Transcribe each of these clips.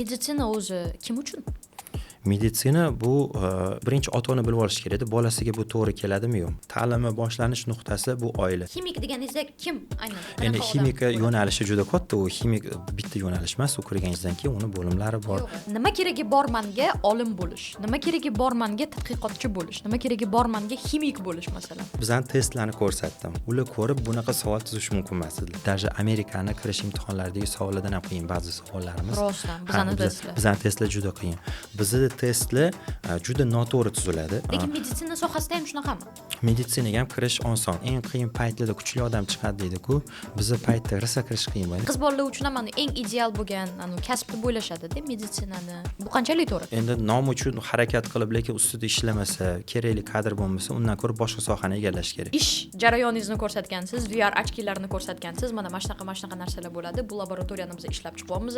Meditsina o'zi kim uchun? Meditsina bu birinchi ota ona bilib olishi kerakda, bolasiga bu to'g'ri keladimi, yo'qmi. Ta'limi boshlanish nuqtasi bu oila. Ximik deganingizda kim aynan? Endi Qanaqa odam ximika bo'ladi? Yo'nalishi juda katta. U ximik bitta yo'nalish emas, u kirganingizdan keyin uni bo'limlari bor. Yo'q. Nima keragi bor manga olim bo'lish? Nima keragi bor manga tadqiqotchi bo'lish? Nima keragi bor manga ximik bo'lish, masalan? Bizani testlarni ko'rsatdim, ular ko'rib, bunaqa savol tuzish mumkin emas dedilar. Даже Amerikani kirish imtihonlaridagi savollardan ham qiyin ba'zi savollarimiz. Rostdan, Ha, bizani testlar. Bizani testlar juda qiyin, bizni testlar juda noto'g'ri tuziladi. Lekin meditsina sohasida ham shunaqami? Meditsinaga ham kirish oson. Eng qiyin paytlarda kuchli odam chiqadi deydi-ku, bizni paytda rosa kirish qiyin bo'ladi. Qiz bolalar uchun ham anu eng ideal bo'lgan anu kasb deb o'ylashadi-da meditsinani. Bu qanchalik to'g'ri? Endi nom uchun harakat qilib, lekin ustida ishlamasa, kerakli kadr bo'lmasa, undan ko'ra boshqa sohani egallash kerak. Ish jarayoningizni ko'rsatgansiz, VR очки larni ko'rsatgansiz. Mana shunaqa, mana shunaqa narsalar bo'ladi. Bu laboratoriyani biz ishlab chiqyapmiz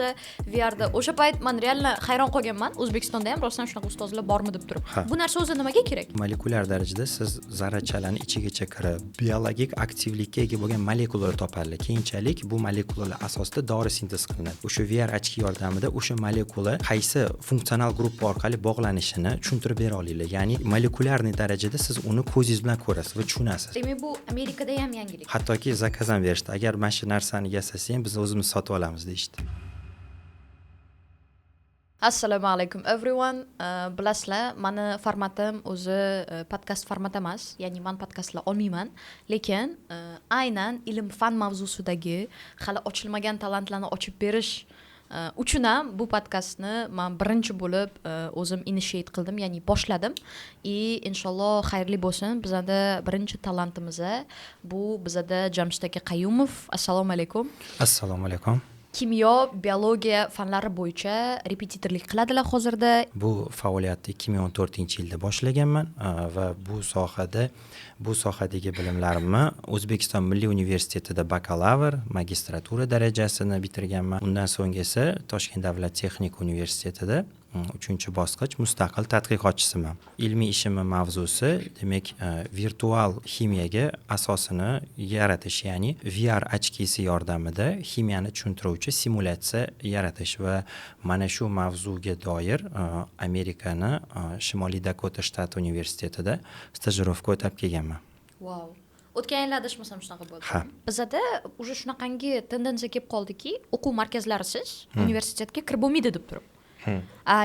VRda. O'sha payt man реально hayron qolganman. O'zbekistonda ham rostdan shunaqa ustozlar bormi deb turib. Ha. Bu narsa o'zi nimaga kerak? Molekulyar darajada siz zarrachalarni ichigacha kirib, biologik aktivlikka ega bo'lgan molekulalar topadilar. Keyinchalik bu molekulalar asosida dori sintez qilinadi. O'sha VR очки yordamida o'sha molekula qaysi funksional gruppa orqali bog'lanishini tushuntirib bera oladilar. Ya'ni molekulyarniy darajada siz uni ko'zingiz bilan ko'rasiz va tushunasiz. Demak, bu Amerikada ham yangilik. Hattoki заказ ham berishdi. Agar mana shu narsani yasasang, biz o'zimiz sotib olamiz, deyishdi. Assalomu alaykum, everyone. Bilasizlar, mani formatim o'zi podkast format emas, ya'ni man podkastlar olmayman, lekin aynan ilm fan mavzusidagi hali ochilmagan talantlarni ochib berish uchun ham bu podkastni man birinchi bo'lib o'zim initiate qildim, ya'ni boshladim. И inshaalloh xayrli bo'lsin. Bizada birinchi talantimiz bu bizada Jamshid aka Qayumov. Assalomu alaykum. Assalomu alaykum. Kimyo, biologiya fanlari bo'yicha repetitorlik qiladilar hozirda. Bu faoliyatni 2014-yilda boshlaganman va bu sohadagi bilimlarimni O'zbekiston Milliy universitetida bakalavr, magistratura darajasini bitirganman. Undan so'ng esa Toshkent davlat texnika universitetida uchinchi bosqich mustaqil tadqiqotchisiman. Ilmiy ishimni mavzusi, demak, virtual ximiyaga asosini yaratish, ya'ni VR очки si yordamida ximiyani tushuntiruvchi simulyatsiya yaratish va mana shu mavzuga doir Amerikani Shimoliy Dakota shtati universitetida stajirovka o'tab kelganman. Vau, o'tgan yil, adashmasam, shunaqa bo'ldi. Ha. Bizada уже shunaqangi tendensiya kelib qoldiki, o'quv markazlarisiz universitetga kirib bo'lmaydi deb turib.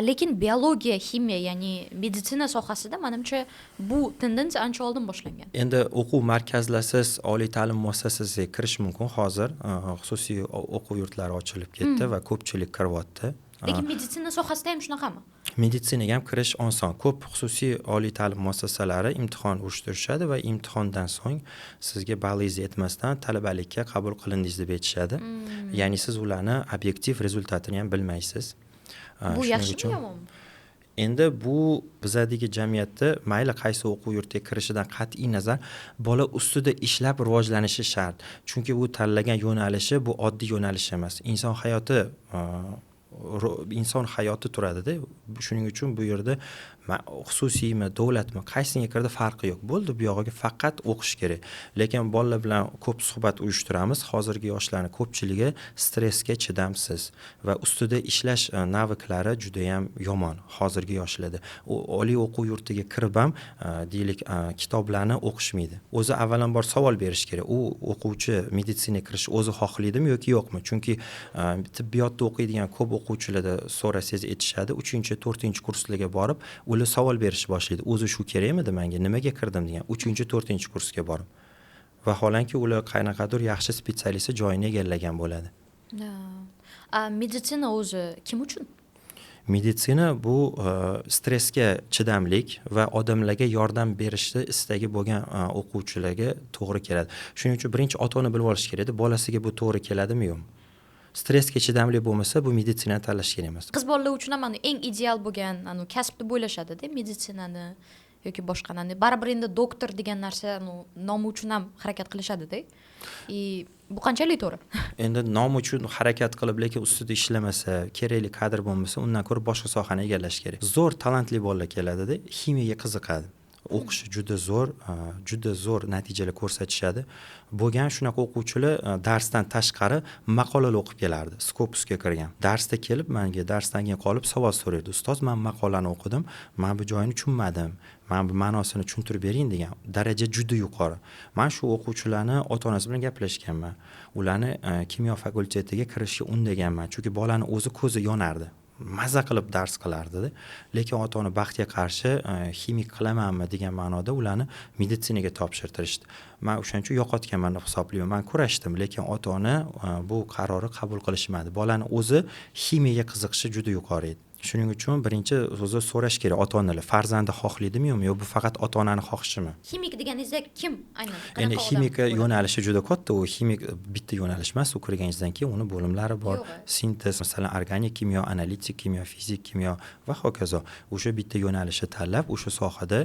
Lekin biologiya, ximiya, ya'ni meditsina sohasida, manimcha, bu tendensiya ancha oldin boshlangan. Endi o'quv markazlarsiz oliy ta'lim muassasasiga kirish mumkin hozir. Xususiy o'quv yurtlari ochilib ketdi va ko'pchilik kiryapti. Lekin meditsina sohasida ham shunaqami? Meditsinaga ham kirish oson. Ko'p xususiy oliy ta'lim muassasalari imtihon uyushtirishadi va imtihondan so'ng sizga ballingiz yetmasdan talabalikka qabul qilindingiz deb aytishadi. Ya'ni siz ularni obyektiv результат ini ham bilmaysiz. Bu Shuning yaxshimi, uchun yomonmi? Endi bu bizadagi jamiyatda, mayli, qaysi o'quv yurtiga kirishidan qat'iy nazar, bola ustida ishlab rivojlanishi shart, chunki u tanlagan yo'nalishi bu oddiy yo'nalish emas. Inson hayoti turadida. Shuning uchun bu yerda xususiymi, davlatmi, qaysiga kirdi, farqi yo'q, bo'ldi, bu yog'iga faqat o'qish kerak. Lekin bolalar bilan ko'p suhbat uyushtiramiz. Hozirgi yoshlarni ko'pchiligi stressga chidamsiz va ustida ishlash навык lari judayam yomon hozirgi yoshlarda. U oliy o'quv yurtiga kirib ham, deylik, kitoblarni o'qishmaydi o'zi. Avvalambor savol berish kerak: u o'quvchi meditsinaga kirishni o'zi xohlaydimi yoki yo'qmi? Chunki tibbiyotda o'qiydigan ko'p o'quvchilarda so'rasangiz, aytishadi, uchinchi, to'rtinchi kurslarga borib ular savol berishni boshlaydi: o'zi shu kerakmidi manga, nimaga kirdim, degan, uchinchi, to'rtinchi kursga borib. Vaholanki ular qanaqadir yaxshi специалист joyini egallagan bo'ladi. Да. A meditsina o'zi kim uchun? Meditsina bu stressga chidamlik va odamlarga yordam berishni istagi bo'lgan o'quvchilarga to'g'ri keladi. Shuning uchun birinchi ota ona bilib olishi kerakda, bolasiga bu to'g'ri keladimi, yo'qmi. Stressga chidamli bo'lmasa, bu meditsinani tanlash kerak emas. Qiz bolalar uchun ham anu eng ideal bo'lgan anu kasb deb o'ylashadida meditsinani yoki boshqani. Baribir endi doktor degan narsa anu nomi uchun ham harakat qilishadida. И bu qanchalik to'g'ri? Endi nom uchun harakat qilib, lekin ustida ishlamasa, kerakli kadr bo'lmasa, undan ko'ra boshqa sohani egallash kerak. Zo'r talantli bolalar keladida, ximiyaga qiziqadi. O'qishi juda zo'r, juda zo'r natijalar ko'rsatishadi. Bo'lgan shunaqa o'quvchilar darsdan tashqari maqolalar o'qib kelardi, Scopusga kirgan. Darsda kelib menga darsdan keyin qolib savol so'raydi. Ustoz, men maqolani o'qidim, men bu joyini tushunmadim, men bu ma'nosini tushuntirib bering degan. Daraja juda yuqori. Men shu o'quvchilarni ota-onasi bilan gaplashganman. Ularni kimyo fakultetiga kirishga undaganman, chunki bolani o'zi ko'zi yonardi. Maza qilib dars qilardi-da. Lekin ota-ona baxtga qarshi ximik qilamanmi degan ma'noda ularni meditsinaga topshirtirishdi. Men o'shaning uchun yo'qotganman deb hisoblayman. Men kurashdim, lekin ota-ona bu qarorni qabul qilishmadi. Bolani o'zi ximiyaga qiziqishi juda yuqori edi. Shuning uchun birinchi o'zi so'rash kerak ota-onalar, farzandi xohlaydimi yo'qmi, yo bu faqat ota-onani xohishimi? Ximik deganingizda kim aynan? Endi ximika yo'nalishi juda katta, u ximik bitta yo'nalish emas, u kirganingizdan keyin uni bo'limlari bor. Sintez, masalan, organik kimyo, analitik kimyo, fizik kimyo va hokazo. O'sha bitta yo'nalishni tanlab, o'sha sohada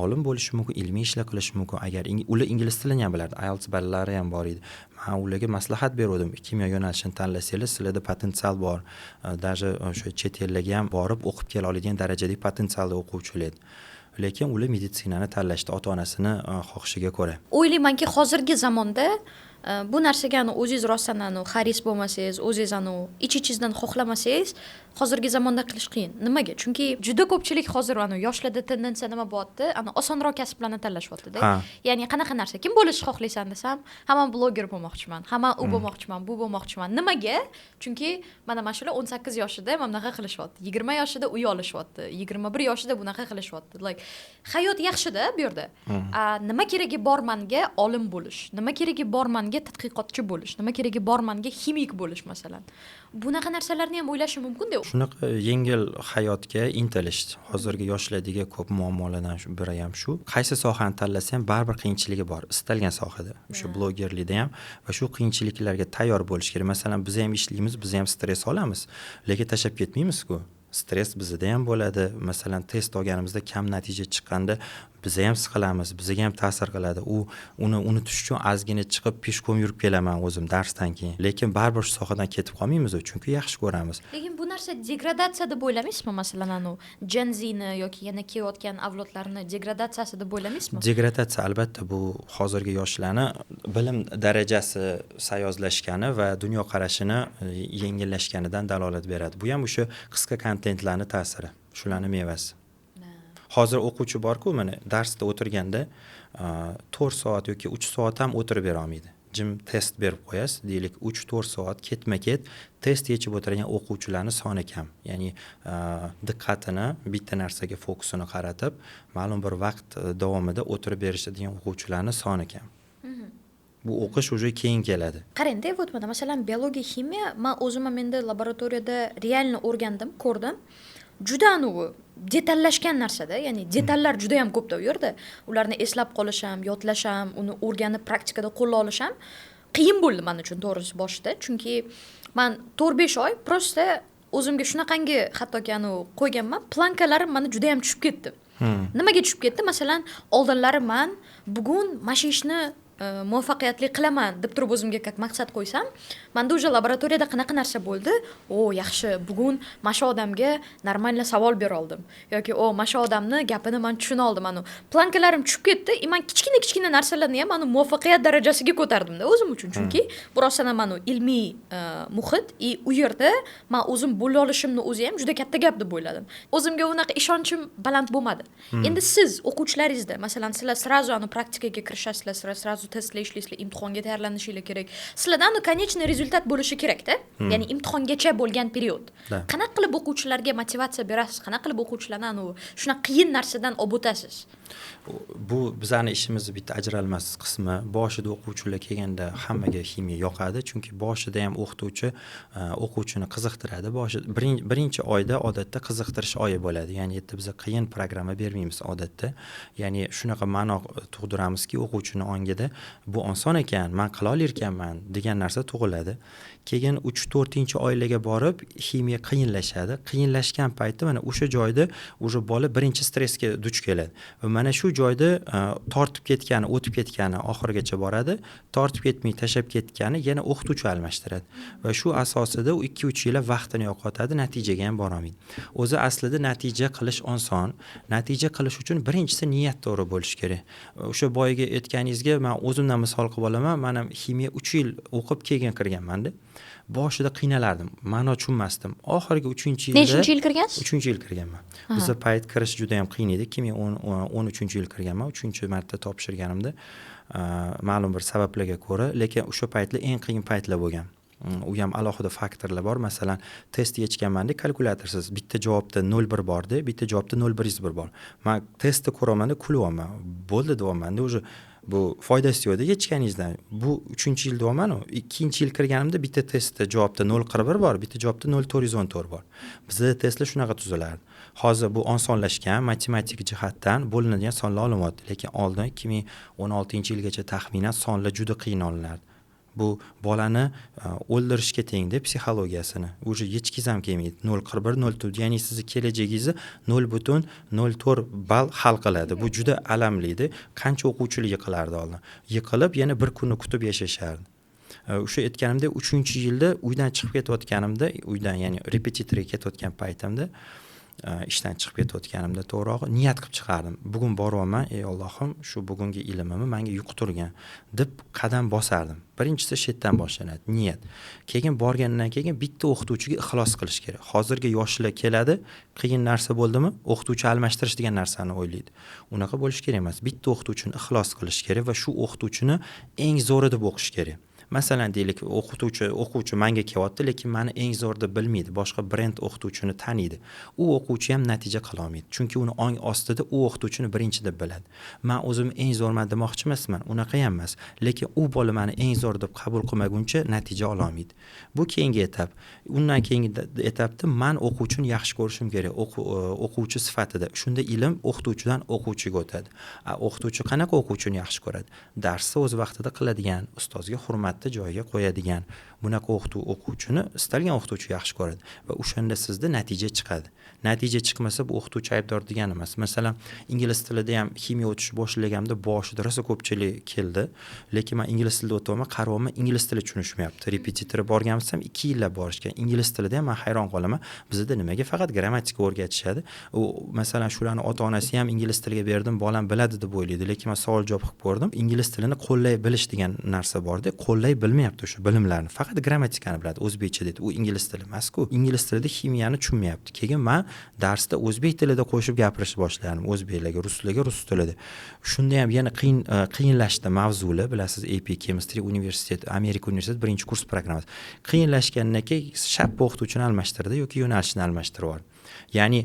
olim bo'lishi mumkin, ilmiy ishlar qilishi mumkin. Agar ular ingliz tilini ham bilardi, IELTS ballari ham bor edi. Men ularga maslahat beruvdim, kimyo yo'nalishini tanlasanglar, sizlarda potensial bor. Даже o'sha chet ellarga ham borib o'qib kela oladigan darajadagi potensialli o'quvchilar edi. Lekin ular meditsinani tanlashdi ota-onasini xohishiga ko'ra. O'ylaymanki, hozirgi zamonda bu narsaga o'zingiz rostdan haris bo'lmasangiz, o'zingiz ich-ichingizdan xohlamasangiz, hozirgi zamonda qilish qiyin. Nimaga? Chunki juda ko'pchilik hozir yoshlarda tendensiya nima bo'lyapti? Osonroq kasblarni tanlashyapti-da. Ya'ni qanaqa narsa? Kim bo'lishni xohlaysan desam, hamma bloger bo'lmoqchiman, hamma u bo'lmoqchiman, bu bo'lmoqchiman. Nimaga? Chunki mana shular 18 yoshida mana bunaqa qilishyapti, 20 yoshida uy olishyapti, 21 yoshida bunaqa qilishyapti. Like, hayot yaxshi-da bu yerda. Nima keragi bor manga olim bo'lish? Nima keragi bor manga tadqiqotchi bo'lish? Nima keragi bor manga ximik bo'lish masalan? Bunaqa narsalarni ham o'ylashi mumkin-da. Shunaqa yengil hayotga intilish hozirgi yoshlardagi ko'p muammolardan biri ham shu. Qaysi sohani tanlasa ham baribir qiyinchiligi bor, istalgan sohada. O'sha blogerlikda ham va shu qiyinchiliklarga tayyor bo'lish kerak. Masalan, biz ham ishlaymiz, biz ham stress olamiz, lekin tashlab ketmaymiz-ku. Stress bizda ham bo'ladi. Masalan, test olganimizda kam natija chiqqanda biz ham siqilamiz, bizga ham ta'sir qiladi. U uni unutish uchun ozgina chiqib пешком yurib kelaman o'zim darsdan keyin. Lekin baribir shu sohadan ketib qolmaymiz, chunki yaxshi ko'ramiz. Lekin bu narsa degradatsiya deb o'ylamaysizmi? Masalan, anu Gen Z'ni yoki yana kelayotgan avlodlarni degradatsiyasi deb o'ylamaysizmi? Degradatsiya albatta bu hozirgi yoshlarni bilim darajasi sayozlashgani va dunyoqarashini yengillashganidan dalolat beradi. Bu ham o'sha qisqa kontentlarni ta'siri, shularning mevasi. Hozir o'quvchi bor-ku, mana darsda o'tirganda 4 soat yoki 3 soat ham o'tirib bera olmaydi. Jim test berib qo'yasiz, deylik 3-4 soat ketma-ket test yechib o'tirgan o'quvchilarning soni kam. Ya'ni diqqatini bitta narsaga fokusini qaratib, ma'lum bir vaqt davomida o'tirib berishadigan o'quvchilarning soni kam. Bu o'qish уже keyin keladi. Qarang-da, вот mana masalan biologiya, ximiya, men o'zim ham endi laboratoriyada реально o'rgandim, ko'rdim. Juda anavi detallashgan narsada, ya'ni detallar juda ham ko'pda u yerda. Ularni eslab qolish ham, yodlash ham, uni o'rganib praktikada qo'lla olish ham qiyin bo'ldi men uchun to'g'risi boshida. Chunki men 4-5 oy просто o'zimga shunaqangi hattoki anavi qo'yganman, plankalarim meni juda ham tushib ketdi. Nimaga tushib ketdi? Masalan, oldinlari men bugun mana shu ishni muvaffaqiyatli qilaman deb turib o'zimga как maqsad qo'ysam, menda уже laboratoriyada qanaqa narsa bo'ldi? O, yaxshi, bugun mana shu odamga нормально savol bera oldim yoki o, mana shu odamni gapini man tushuna oldim. Anu plankalarim tushib ketdi, и man kichkina-kichkina narsalarni ham anu muvaffaqiyat darajasiga ko'tardimda o'zim uchun, chunki bu rostdan ham anu ilmiy muhit, и u yerda man o'zim bo'la olishimni o'zi ham juda katta gap deb o'yladim. O'zimga unaqa ishonchim baland bo'lmadi. Endi siz o'quvchilaringizda, masalan, sizlar сразу anu praktikaga kirishasizlar, sizlar сразу testlar ishlaysizlar, imtihonga tayyorlanishinglar kerak. Sizlardan anu конечный результат bo'lishi kerakda. Ya'ni imtihongacha bo'lgan период. Qanaqa qilib o'quvchilarga motivatsiya berasiz? Qanaqa qilib o'quvchilarni anu shunaqa qiyin narsadan olib o'tasiz? Bu bizani ishimizni bitta ajralmas qismi. Boshida o'quvchilar kelganda hammaga ximiya yoqadi, chunki boshida ham o'qituvchi o'quvchini qiziqtiradi. Boshi birinchi oyda odatda qiziqtirish oyi bo'ladi. Ya'ni yerda biz qiyin programma bermaymiz odatda. Ya'ni shunaqa ma'no tug'diramizki, o'quvchini ongida bu oson ekan, men qila olar ekanman degan narsa tug'iladi. Keyin 3-4 oylarga borib ximiya qiyinlashadi. Qiyinlashgan paytda mana o'sha joyda уже bola birinchi stressga duch keladi va mana shu joyda tortib ketgani, o'tib ketgani oxirigacha boradi, tortib ketmay tashlab ketgani yana o'qituvchi almashtiradi va shu asosida u 2-3 yil vaqtini yo'qotadi, natijaga ham borolmaydi. O'zi aslida natija qilish oson. Natija qilish uchun birinchisi niyat to'g'ri bo'lishi kerak. O'sha boyagi aytganingizga man o'zimdan misol qilib olaman. Man ham ximiya 3 yil o'qib keyin kirganmanda. Boshida qiynalardim, ma'no tushunmasdim. Oxirgi uchinchi yilda. Nechinchi yil kirgansiz? Uchinchi yil kirganman. Biza payt kirish juda yam qiyin edi. 2013-yil kirganman, uchinchi marta topshirganimda, ma'lum bir sabablarga ko'ra. Lekin o'sha paytlar eng qiyin paytlar bo'lgan. U ham alohida faktorlar bor. Masalan, test yechganmanda kalkulyatorsiz, bitta javobda 0,1 borda, bitta javobda 0,101 bor. Man testni ko'ryapmanda, kulyapman. Bo'ldi, deyapmanda, уже bu foydasi yo'qda yechganingizdan. Bu uchinchi yil deyapmanu, ikkinchi yil kirganimda bitta testda javobda 0,41 bor, bitta javobda 0,414 bor. Bizda testlar shunaqa tuzilardi. Hozir bu osonlashgan, matematik jihatdan bo'linadigan sonlar olinyapti, lekin oldin, 2016-yilgacha taxminan sonlar juda qiyin olinardi. Bu bolani o'ldirishga tengda psixologiyasini. Уже yechkingiz ham kelmaydi. 0,41, 0,4, ya'ni sizni kelajagingizni 0,04 ball hal qiladi. Bu juda alamliydi. Qancha o'quvchilar yiqilardi oldin, yiqilib yana bir kunni kutib yashashardi. O'sha aytganimdek, uchinchi yilda uydan chiqib ketayotganimda, uydan, ya'ni repetitorga ketayotgan paytimda, ishdan chiqib ketayotganimda, to'g'rirog'i, niyat qilib chiqardim: bugun boryapman, ey Ollohim, shu bugungi ilmimni manga yuqtirgin, deb qadam bosardim. Birinchisi shu yerdan boshlanadi, niyat. Keyin borgandan keyin bitta o'qituvchiga ixlos qilish kerak. Hozirgi yoshlar keladi, qiyin narsa bo'ldimi, o'qituvchi almashtirish degan narsani o'ylaydi. Unaqa bo'lishi kerak emas. Bitta o'qituvchini ixlos qilish kerak va shu o'qituvchini eng zo'ri deb o'qish kerak. Masalan, deylik, o'qituvchi, o'quvchi manga kelyapti, lekin mani eng zo'r deb bilmaydi, boshqa brend o'qituvchini taniydi. U o'quvchi ham natija qilolmaydi, chunki uni ong ostida u o'qituvchini birinchi deb biladi. Man o'zimni eng zo'rman demoqchi emasman, unaqa ham emas, lekin u bola mani eng zo'r deb qabul qilmaguncha natija ololmaydi. Bu keyingi etap. Undan keyingi etapda man o'quvchini yaxshi ko'rishim kerak o'quvchi sifatida. Shunda ilm o'qituvchidan o'quvchiga o'tadi. O'qituvchi qanaqa o'quvchini yaxshi ko'radi? Darsni o'z vaqtida qiladigan, ustozga hurmatni joyiga qo'yadigan, bunaqa o'quvchini istalgan o'qituvchi yaxshi ko'radi va o'shanda sizda natija chiqadi. Natija chiqmasa, bu o'qituvchi aybdor degani emas. Masalan, ingliz tilida ham ximiya o'tishni boshlaganimda boshida rosa ko'pchilik keldi, lekin man ingliz tilida o'tyapman, qarayapman, ingliz tili tushunishmayapti. Repetitorga borganmiz ham, 2 yillab borishgan. Ingliz tilida ham man hayron qolaman, bizada nimaga faqat grammatika o'rgatishadi? U masalan, shularni ota onasi ham ingliz tiliga berdim, bolam biladi, deb o'ylaydi. Lekin man savol javob qilib ko'rdim, ingliz tilini qo'llay bilish degan narsa borda, qo'llay bilmayapti o'sha bilimlarni, faqat grammatikani biladi, o'zbekcha deydi. U ingliz tili emasku. Ingliz tilida ximiyani tushunmayapti. Keyin man darsda o'zbek tilida qo'shib gapirishni boshladim o'zbeklarga, ruslarga rus tilida. Shunda ham yana qiyin, qiyinlashdi mavzular. Bilasiz, AP Chemistry universitet, Amerika universiteti birinchi kurs programmasi qiyinlashgandan keyin shappa o'qituvchini almashtirdi yoki yo'nalishni almashtirib yubordi. Ya'ni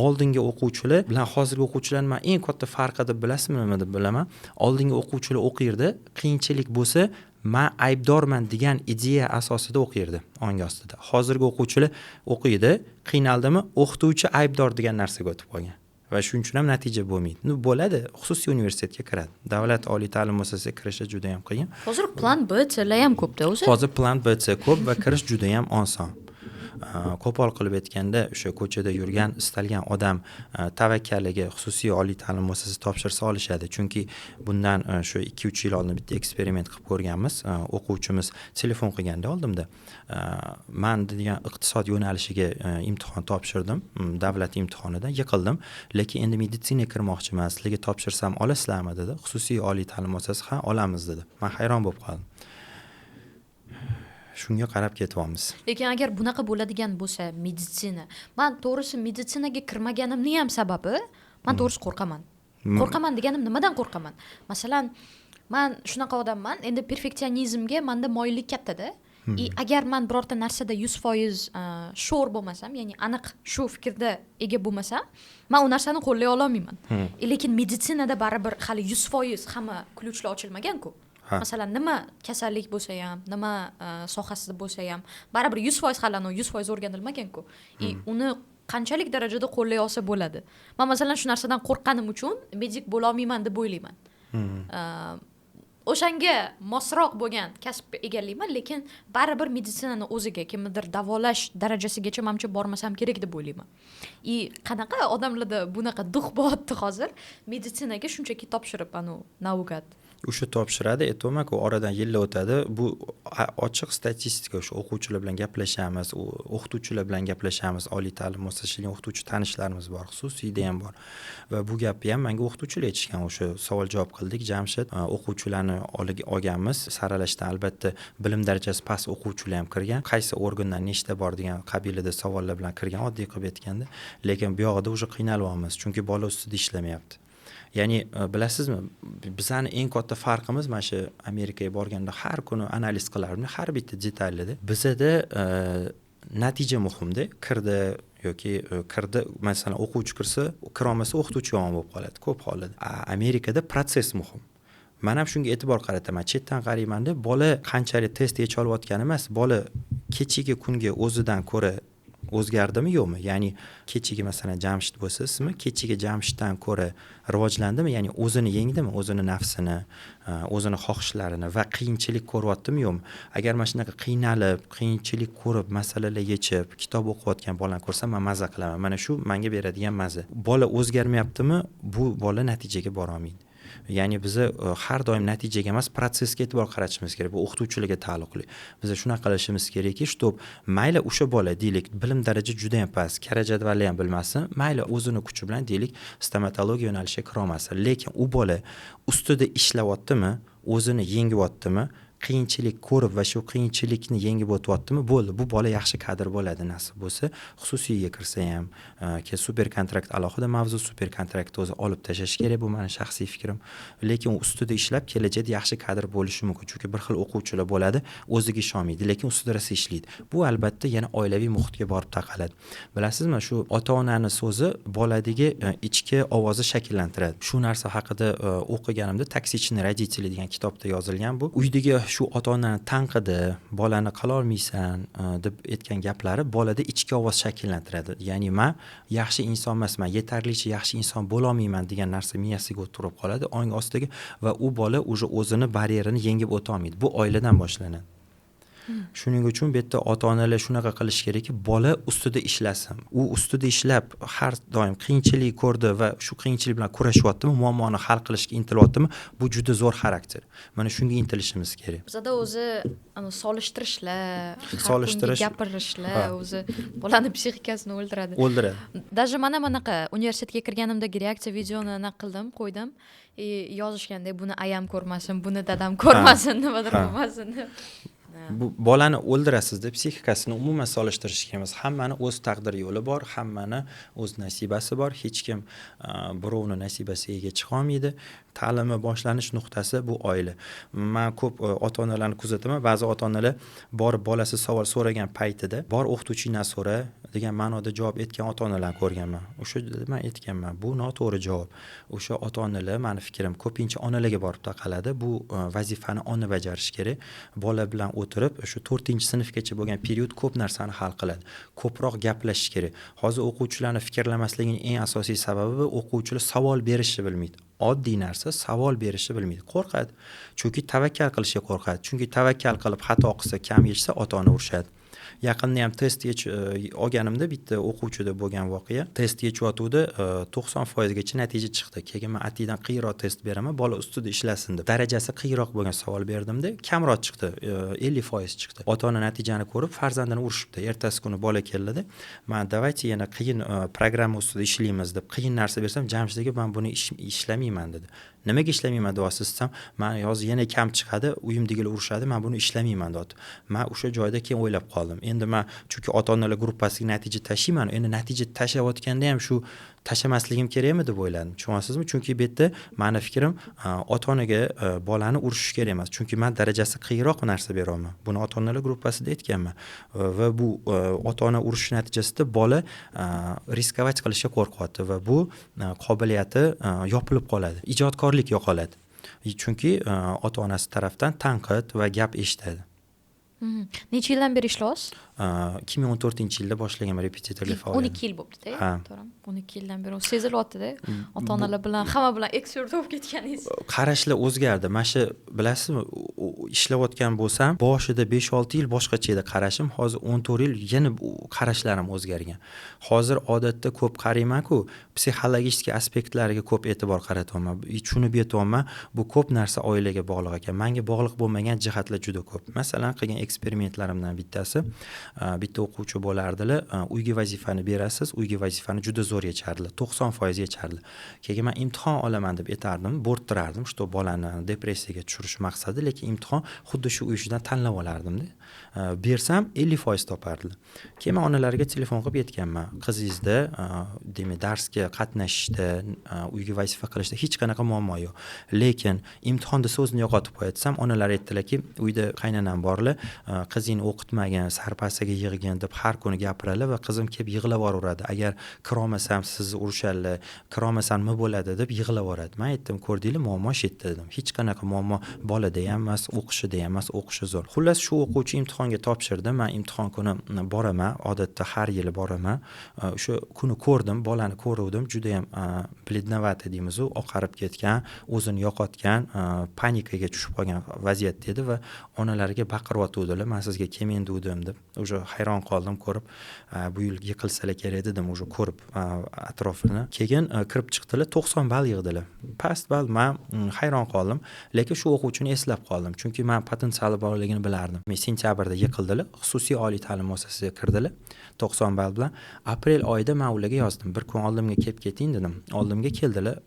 oldingi o'quvchilar bilan hozirgi o'quvchilarni man eng katta farqi deb, bilasizmi nima deb bilaman? Oldingi o'quvchilar o'qirdi, qiyinchilik bo'lsa, man aybdorman degan ideya asosida o'qirdi ongi ostida. Hozirgi o'quvchilar o'qiydi, qiynaldimi, o'qituvchi aybdor degan narsaga o'tib qolgan va shuning uchun ham natija bo'lmaydi. Ну, bo'ladi, xususiy universitetga kiradi, davlat oliy ta'lim muassasasiga kirishi juda yam qiyin. Hozir plan B, Clar ham ko'pda o'zi. Hozir plan B, C ko'p va kirish juda yam oson. Qo'pol qilib aytganda, o'sha ko'chada yurgan istalgan odam tavakkaliga xususiy oliy ta'lim muassasasi topshirsa, olishadi. Chunki bundan shu 2-3 yil oldin bitta eksperiment qilib ko'rganmiz. O'quvchimiz telefon qilganda oldimda, man degan, iqtisod yo'nalishiga imtihon topshirdim, davlat imtihonida yiqildim, lekin endi meditsinaga kirmoqchiman, sizlarga topshirsam olasizlarmi, dedi. Xususiy oliy ta'lim muassasasi ha, olamiz, dedi. Man hayron bo'lib qoldim. Shunga qarab ketyapmiz. Lekin agar bunaqa bo'ladigan bo'lsa, meditsina, man to'g'risi meditsinaga kirmaganimni ham sababi, man to'g'risi qo'rqaman. Qo'rqaman deganim nimadan qo'rqaman? Masalan, man shunaqa odamman endi, perfeksionizmga manda moyillik kattada. И agar man birorta narsada 100% sure bo'lmasam, ya'ni aniq shu fikrda ega bo'lmasam, man u narsani qo'llay ololmayman. Lekin meditsinada baribir hali 100% hamma ключ lar ochilmaganku. Masalan, nima kasallik bo'lsa ham, nima sohasida bo'lsa ham, baribir 100% hali anavi 100% o'rganilmaganku. И uni qanchalik darajada qo'llay olsa bo'ladi? Man masalan shu narsadan qo'rqqanim uchun medik bo'lolmayman deb o'ylayman. O'shanga mosroq bo'lgan kasb egallayman, lekin baribir meditsinani o'ziga, kimnidir davolash darajasigacha manimcha bormasam kerak deb o'ylayman. И qanaqa odamlarda bunaqa дух bo'lyapti hozir, meditsinaga shunchaki topshirib, anavi наугад? O'sha topshiradi, aytyapmanku, oradan yillar o'tadi. Bu ochiq statistika. O'sha o'quvchilar bilan gaplashamiz, o'qituvchilar bilan gaplashamiz. Oliy ta'lim muassasasiga o'qituvchi tanishlarimiz bor, xususiyda ham bor va bu gapni ham manga o'qituvchilar aytishgan. O'sha savol javob qildik, Jamshid. O'quvchilarni olganmiz saralashdan, albatta, bilim darajasi past o'quvchilar ham kirgan. Qaysi organdan nechta bor degan qabilida savollar bilan kirgan, oddiy qilib aytganda. Lekin bu yog'ida уже qiynalyapmiz, chunki bola ustida ishlamayapti. Ya'ni bilasizmi, bizani eng katta farqimiz, mana shu Amerikaga borganda har kuni analiz qilardim har bitta detalida. Bizada natija muhimda. Kirdi yoki kirdi, masalan, o'quvchi kirsa, kirolmasa, o'qituvchi yomon bo'lib qoladi ko'p hollarda. Amerikada protsess muhim. Man ham shunga e'tibor qarataman. Chetdan qaraymanda, bola qanchalik test yecha olayotgani emas, bola kechagi kunga o'zidan ko'ra o'zgardimi, yo'qmi. Ya'ni kechagi, masalan, Jamshid bo'lsa ismi, kechagi Jamshiddan ko'ra rivojlandimi, ya'ni o'zini yengdimi, o'zini nafsini, o'zini xohishlarini va qiyinchilik ko'ryaptimi, yo'qmi. Agar mana shunaqa qiynalib, qiyinchilik ko'rib, masalalar yechib, kitob o'qiyotgan bolani ko'rsam, man maza qilaman. Mana shu manga beradigan maza. Bola o'zgarmayaptimi, bu bola natijaga borolmaydi. Ya'ni biza har doim natijaga emas, protsessga e'tibor qaratishimiz kerak. Bu o'qituvchilarga taalluqli. Biza shunaqa qilishimiz kerakki, чтоб mayli, o'sha bola, deylik, bilim daraja juda yam past, karra jadvalni ham bilmasin, mayli, o'zini kuchi bilan, deylik, stomatologiya yo'nalishiga kirolmasin, lekin u bola ustida ishlayaptimi, o'zini yengyaptimi, qiyinchilik ko'rib va shu qiyinchilikni yengib o'tyaptimi, bo'ldi, bu bola yaxshi kadr bo'ladi, nasib bo'lsa. Xususiyga kirsa ham. Keyin super kontrakt alohida mavzu. Super kontraktni o'zi olib tashlash kerak, bu mani shaxsiy fikrim. Lekin u ustida ishlab, kelajakda yaxshi kadr bo'lishi mumkin, chunki bir xil o'quvchilar bo'ladi, o'ziga ishonmaydi, lekin ustida rosa ishlaydi. Bu, albatta, yana oilaviy muhitga borib taqaladi. Bilasizmi, shu ota onani so'zi boladagi ichki ovozni shakllantiradi. Shu narsa haqida o'qiganimda, "Токсичные родители" degan kitobda yozilgan. Bu uydagi shu ota onani tanqidi, bolani qilolmaysan deb aytgan gaplari bolada ichki ovoz shakllantiradi. Ya'ni man yaxshi inson emasman, yetarlicha yaxshi inson bo'lolmayman degan narsa miyasiga o'tirib qoladi, ong ostidagi, va u bola уже o'zini baryerini yengib o'tolmaydi. Bu oiladan boshlanadi. Shuning uchun bu yerda ota onalar shunaqa qilish kerakki, bola ustida ishlasin. U ustida ishlab, har doim qiyinchilik ko'rdi va shu qiyinchilik bilan kurashyaptimi, muammoni hal qilishga intilyaptimi, bu juda zo'r xarakter. Mana shunga intilishimiz kerak. Bizada o'zi solishtirishlar, solishtirish, gapirishlar o'zi bolani psixikasini o'ldiradi. O'ldiradi. Даже mana bunaqa universitetga kirganimdagi reaksiya videoni anaqa qildim, qo'ydim и yozishganda: "Buni ayam ko'rmasin, buni dadam ko'rmasin, nimadir bo'lmasin", deb. Bu bolani o'ldirasizda psixikasini. Umuman solishtirish kerak emas. Hammani o'z taqdir yo'li bor, hammani o'z nasibasi bor. Hech kim birovni nasibasiga ega chiqolmaydi. Ta'limi boshlanish nuqtasi bu oila. Man ko'p ota onalarni kuzataman. Ba'zi ota onalar borib, bolasi savol so'ragan paytida "Bor, o'qituvchingdan so'ra" degan ma'noda javob aytgan ota onalarni ko'rganman. O'sha man aytganman, bu noto'g'ri javob. O'sha ota onalar, mani fikrim, ko'pincha onalarga borib taqaladi. Bu vazifani ona bajarishi kerak. Bola bilan o'tirib, shu 4-sinfgacha bo'lgan period ko'p narsani hal qiladi. Ko'proq gaplashish kerak. Hozir o'quvchilarni fikrlamasligining eng asosiy sababi bu o'quvchilar savol berishni bilmaydi. Oddiy narsa, savol berishni bilmaydi, qo'rqadi, chunki tavakkal qilishga qo'rqadi. Chunki tavakkal qilib xato qilsa, kam yechsa, ota ona urishadi. Yaqinda ham test olganimda bitta o'quvchida bo'lgan voqea. Test yechyotgandi, 90%gacha natija chiqdi. Keyin man atiydan qiyinroq test beraman, bola ustida ishlasin deb, darajasi qiyinroq bo'lgan savol berdimda, kamroq chiqdi, 50% chiqdi. Ota ona natijani ko'rib, farzandini urishibdi. Ertasi kuni bola keldida, man "Давайте yana qiyin programma ustida ishlaymiz" deb qiyin narsa bersam, "Jamshid aka, man buni ishlamayman", dedi. "Nimaga ishlamayman deyapsiz?" desam, "Man hozir yana kam chiqadi, uyimdagilar urishadi, man buni ishlamayman", deyapti. Man o'sha joyda keyin o'ylab qoldim. Endi man, chunki ota onalar gruppasiga natija tashlayman, endi natija tashlayotganda ham shu tashlamasligim kerakmi deb o'yladim, tushunyapsizmi? Chunki bu yerda mani fikrim, ota onaga bolani urishish kerak emas, chunki man darajasi qiyinroq narsa beryapman. Buni ota onalar gruppasida aytganman. Va bu ota ona urishishi natijasida bola рисковать qilishga qo'rqyapti va bu qobiliyati yopilib qoladi, ijodkorlik yo'qoladi, chunki ota onasi tarafdan tanqid va gap eshitadi. Necha yildan beri ishlayapsiz? 2014-yilda boshlaganman repetitorlik faoliyatini. 12 yil bo'ptida, to'g'rimi? 12 yildan beri sezilyaptida, ota onalar bilan, hamma bilan ekspert bo'lib ketganingiz. Qarashlar o'zgardi. Mana shu, bilasizmi, ishlayotgan bo'lsam, boshida 5-6 yil boshqacha edi qarashim, hozir 14 yil yana qarashlarim o'zgargan. Hozir odatda ko'p qaraymanku, психологический aspektlariga ko'p e'tibor qaratyapman, tushunib yetyapman, bu ko'p narsa oilaga bog'liq ekan. Manga bog'liq bo'lmagan jihatlar juda ko'p. Masalan, qilgan eksperimentlarimdan bittasi, bitta o'quvchi bo'lardilar, uyga vazifani berasiz, uyga vazifani juda zo'r yechardilar, 90% yechardilar. Keyin man imtihon olaman deb aytardim, bo'rttirardim, что bolani depressiyaga tushirish maqsadi, lekin imtihon xuddi shu uy ishidan tanlab olardimda, bersam, 50% topardilar. Keyin man onalariga telefon qilib aytganman: qizingizda, demak, darsga qatnashishda, uyga vazifa qilishda hech qanaqa muammo yo'q, lekin imtihonda so'zini yo'qotib qo'yadi, desam, onalar aytdilarki, uyda qaynonam borlar, qizingni o'qitmagin, sarpasiga yig'gin, deb har kuni gapiradilar va qizim kelib yig'lab yuboraveradi, agar kirolmasam, sizni urishadilar, kirolmasam nima bo'ladi, deb yig'lab yuboradi. Man aytdim: ko'rdinglar, muammo shu yerda, dedim. Hech qanaqa muammo bolada ham emas, o'qishida ham emas, o'qishi zo'r. Xullas, shu o'quvchi imtihonga topshirdi. Man imtihon kuni boraman, odatda har yili boraman. O'sha kuni ko'rdim, bolani ko'ruvdim, judayam бледноватый deymizu, oqarib ketgan, o'zini yo'qotgan, panikaga tushib qolgan vaziyatda edi va onalariga baqiryotgandilar, man sizga kelmang degdim, deb. Уже hayron qoldim ko'rib, bu yil yiqilsalar kerak dedim, уже ko'rib atrofini. Keyin kirib chiqdilar, 90 ball yig'dilar, past ball. Man hayron qoldim, lekin shu o'quvchini eslab qoldim, chunki man potensiali borligini bilardim. Sentyabrda yiqildilar, xususiy oliy ta'lim muassasasiga kirdilar 90 ball bilan. Aprel oyida man ularga yozdim: bir kun oldimga kelib keting, dedim. Oldimga keldilar,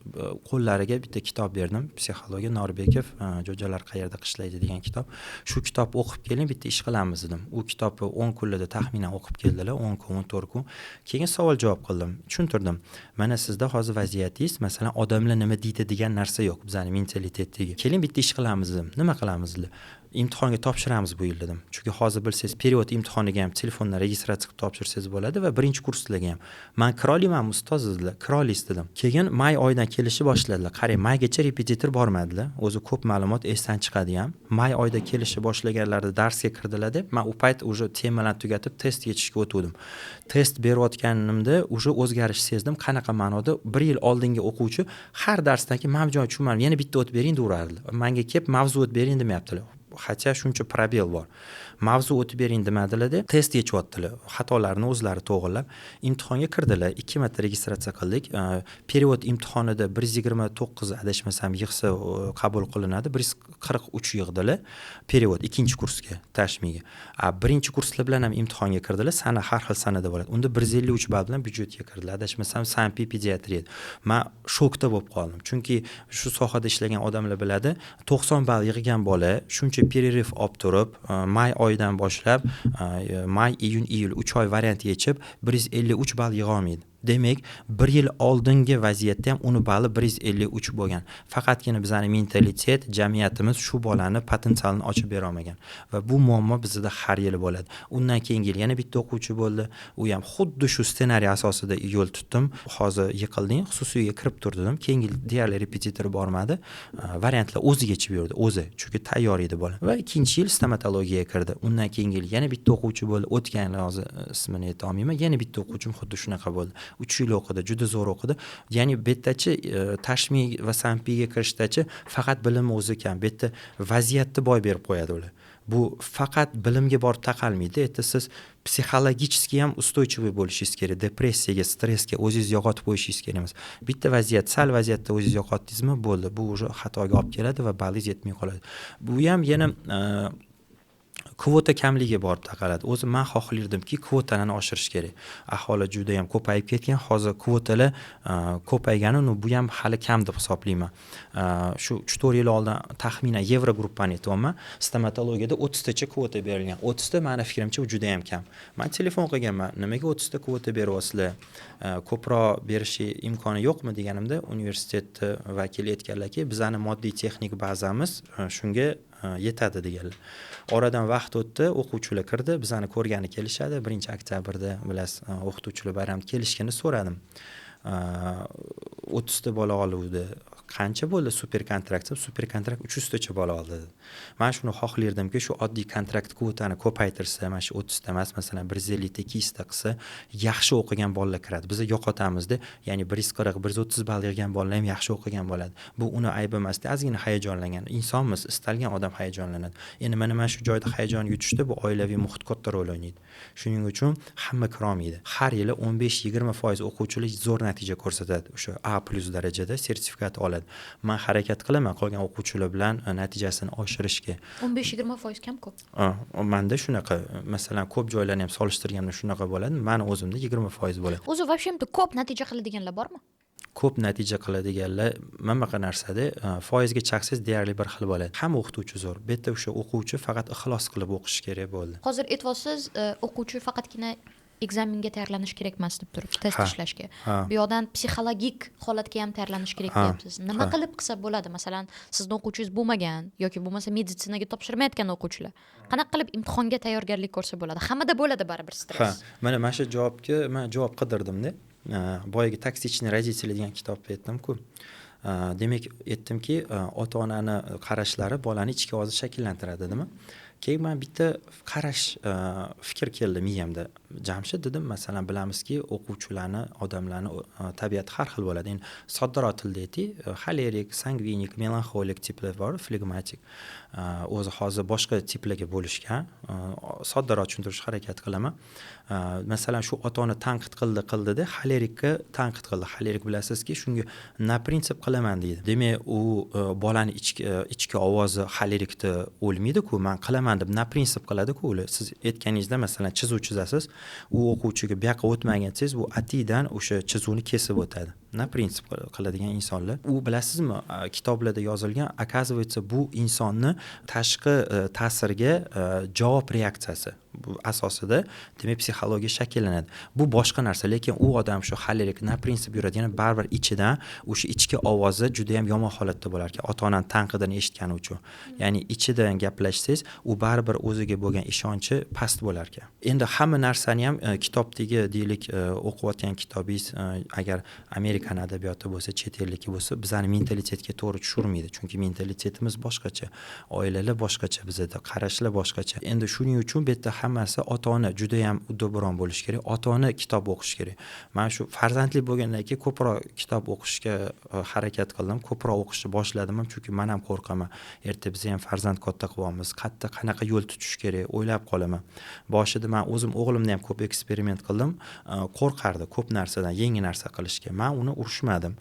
qo'llariga bitta kitob berdim, psixologiya, Norbekov, "Jo'jalar qayerda qishlaydi" degan kitob. Shu kitobni o'qib keling, bitta ish qilamiz, dedim. U kitobni 10 kunlarda taxminan o'qib keldilar, 10 kun, 14 kun. Keyin savol javob qildim, tushuntirdim: mana sizda hozir vaziyatingiz, masalan, odamlar nima deydi degan narsa yo'q bizani mentalitetdagi, keling, bitta ish qilamiz, dedim. Nima qilamiz, dedilar. Imtihonga topshiramiz bu yil, dedim, chunki hozir bilsangiz, перевод imtihoniga ham telefondan registratsiya qilib topshirsangiz bo'ladi va birinchi kurslarga ham. Man kira olamanmi, ustoz, dedilar. Kira olasiz, dedim. Keyin may oyidan kelishni boshladilar. Qarang, maygacha repetitor bormadilar, o'zi ko'p ma'lumot esdan chiqadi ham. May oyida kelishni boshlaganlarida darsga kirdilar deb, man u payt уже temalarni tugatib, test yechishga o'tgandim. Test berayotganimda уже o'zgarish sezdim. Qanaqa ma'noda? Bir yil oldingi o'quvchi har darsdan keyin "Man bu joyni tushunmadim, yana bitta o'tib bering", deyaverardilar. Manga kelib "Mavzu o'tib bering", demayaptilar, хотя shuncha пробел bor. Mavzu o'tib bering demadilarda, test yechyaptilar, xatolarni o'zlari to'g'irlab imtihonga kirdilar. Ikki marta registratsiya qildik. Перевод imtihonida 129, adashmasam, yig'sa qabul qilinadi, 143 yig'dilar перевод ikkinchi kursga, tashmiga. Birinchi kurslar bilan ham imtihonga kirdilar, sana har xil sanada bo'ladi, unda 153 ball bilan byudjetga kirdilar, adashmasam, sanpi pediatriya. Man shokda bo'lib qoldim, chunki shu sohada ishlagan odamlar biladi, 90 ball yig'gan bola shuncha перерыв olib turib, may oyidan boshlab, may, iyun, iyul, 3 oy variant yechib, 153 ball yig'olmaydi. Demak, bir yil oldingi vaziyatda ham uni balli 153 bo'lgan. Faqatgina bizani mentalitet, jamiyatimiz shu bolani potensialini ochib berolmagan va bu muammo bizda har yili bo'ladi. Undan keyingi yil yana bitta o'quvchi bo'ldi, u ham xuddi shu ssenariy asosida yo'l tutdim. Hozir yiqilding, xususiyga kirib tur, dedim. Keyingi yil deyarli repetitor bormadi, variantlar o'zi yechib yurdi o'zi, chunki tayyor edi bola va ikkinchi yil stomatologiyaga kirdi. Undan keyingi yil yana bitta o'quvchi bo'ldi, o'tgan yil, hozir ismini aytolmayman, yana bitta o'quvchim xuddi shunaqa bo'ldi, 3 yil o'qidi, juda zo'r o'qidi. Ya'ni bu yerdachi, tashmi va sanpiga kirishdachi, faqat bilim o'zi kam, bu yerda vaziyatni boy berib qo'yadi ular. Bu faqat bilimga borib taqalmaydi, yerda siz психологически ham устойчивый bo'lishingiz kerak, depressiyaga, stressga o'zingizni yo'qotib qo'yishingiz kerak emas. Bitta vaziyat, sal vaziyatda o'zingizni yo'qotdingizmi, bo'ldi, bu уже xatoga olib keladi va ballingiz yetmay qoladi. Bu ham yana kvota kamligiga borib taqaladi. O'zi man xohlardimki, kvotalarni oshirish kerak, aholi juda yam ko'payib ketgan hozir. Kvotalar ko'paygani, ну, bu ham hali kam deb hisoblayman. Shu 3-4 yil oldin taxminan, yevrogruppani aytyapman, stomatologiyada 30 tacha kvota berilgan. 30 ta, mani fikrimcha, u juda yam kam. Man telefon qilganman: nimaga 30 ta kvota beryapsizlar, ko'proq berishi imkoni yo'qmi, deganimda, universitetni vakili aytganlarki, bizani moddiy texnik bazamiz shunga yetadi, deganlar. Oradan vaqt o'tdi, o'quvchilar kirdi, bizani ko'rgani kelishadi. 1-oktyabrda, bilasiz, o'qituvchilar bayrami, kelishganda so'radim: 30 ta bola oluvdi. Qancha bo'ldi super kontrakt? Super kontrakt 300tacha bola oldi dedi. Man shuni xohlardimki, shu oddiy kontrakt kvotani ko'paytirsa, mana shu 30 ta emas, masalan, 150 ta, 200 ta qilsa, yaxshi o'qigan bolalar kiradi. Biz yo'qotamizda, ya'ni 140, 130 ball yig'gan bolalar ham yaxshi o'qigan bo'ladi. Bu uni aybi emasda, ozgina hayajonlangan. Insonmiz, istalgan odam hayajonlanadi. Endi mana shu joyda hayajon yutishda bu oilaviy muhit katta rol o'ynaydi. Shuning uchun hamma kirolmaydi. Har yili 15-20% o'quvchilar zo'r natija ko'rsatadi. O'sha A+ darajada sertifikat oladi. Man harakat qilaman qolgan o'quvchilar bilan natijasini oshirishga. 15-20% kam ko'p. Manda shunaqa, masalan, ko'p joylarni ham solishtirganda shunaqa bo'ladi. Mani o'zimda 20% bo'ladi. O'zi вообще ko'p natija qiladiganlar bormi? Ko'p natija qiladiganlar mana bunaqa narsada foizga chaqsangiz deyarli bir xil bo'ladi. Hamma o'qituvchi zo'r. Bu yerda o'sha o'quvchi faqat ixlos qilib o'qishi kerak bo'ldi. Hozir aytyapsiz, o'quvchi faqatgina ekzamenga tayyorlanish kerak emas deb turib, test ishlashga. Bu yoqdan psixologik holatga ham tayyorlanish kerak deyapsiz. Nima qilib qilsa bo'ladi? Masalan, sizni o'quvchingiz bo'lmagan yoki bo'lmasa meditsinaga topshirmayotgan o'quvchilar qanaqa qilib imtihonga tayyorgarlik ko'rsa bo'ladi? Hammada bo'ladi baribir stress. Ha, mana shu javobga men javob qidirdim-da. Boyagi "Токсичные родители" degan kitobda aytdim-ku. Demak, aytdimki, ota-onani qarashlari bolani ichki ovozini shakllantiradi, dedimi? Keyin man bitta qarash, fikr keldi miyamda. Jamshid dedim, masalan, bilamizki, o'quvchilarni, odamlarni tabiati har xil bo'ladi. Endi soddaroq tilda aytay, xolerik, sangvinik, melanxolik tiplar bor, flegmatik. O'zi hozir boshqa tiplarga bo'lishgan. Soddaroq tushuntirishga harakat qilaman. Masalan, shu ota-ona tanqid qildi, qildida, xolerikka tanqid qildi. Xolerik bilasizki, shunga на принцип qilaman deydi. Demak, u bolani ichki ovozi xolerikda o'lmaydi-ku, man qilaman deb на принцип qiladi-ku ular. Siz aytganingizda, masalan, chizuv chizasiz, u o'quvchiga bu yoqqa o'tmagin desangiz, bu atidan o'sha chizuvni kesib o'tadi. На принцип qiladigan insonlar. U bilasizmi, kitoblarda yozilgan, оказывается, bu insonni tashqi ta'sirga javob reaksiyasi. Bu asosida demak psixologiya shakllanadi. Bu boshqa narsa, lekin u odam shu xolerik на принцип yuradigan baribir ichidan o'sha ichki ovozi juda ham yomon holatda bo'lar ekan, ota-onani tanqidini eshitgani uchun. Ya'ni ichidan gaplashsangiz, u baribir o'ziga bo'lgan ishonchi past bo'lar ekan. Endi hamma narsani ham kitobdagi deylik, o'qiyotgan kitobingiz agar Amerikan adabiyoti bo'lsa, chet elniki bo'lsa, bizani mentalitetga to'g'ri tushirmaydi. Chunki mentalitetimiz boshqacha, oilalar boshqacha bizada, qarashlar boshqacha. Endi shuning uchun bu yerda hammasi ota-ona juda ham uddaburon bo'lishi kerak, ota-ona kitob o'qishi kerak. Man shu farzandli bo'lgandan keyin ko'proq kitob o'qishga harakat qildim, ko'proq o'qishni boshladim ham, chunki man ham qo'rqaman. Erta biz ham farzand katta qilyapmiz, qayerda qanaqa yo'l tutish kerak, o'ylab qolaman. Boshida man o'zim o'g'limni ham ko'p eksperiment qildim, qo'rqardi ko'p narsadan, yangi narsa qilishga. Man uni urishmadim.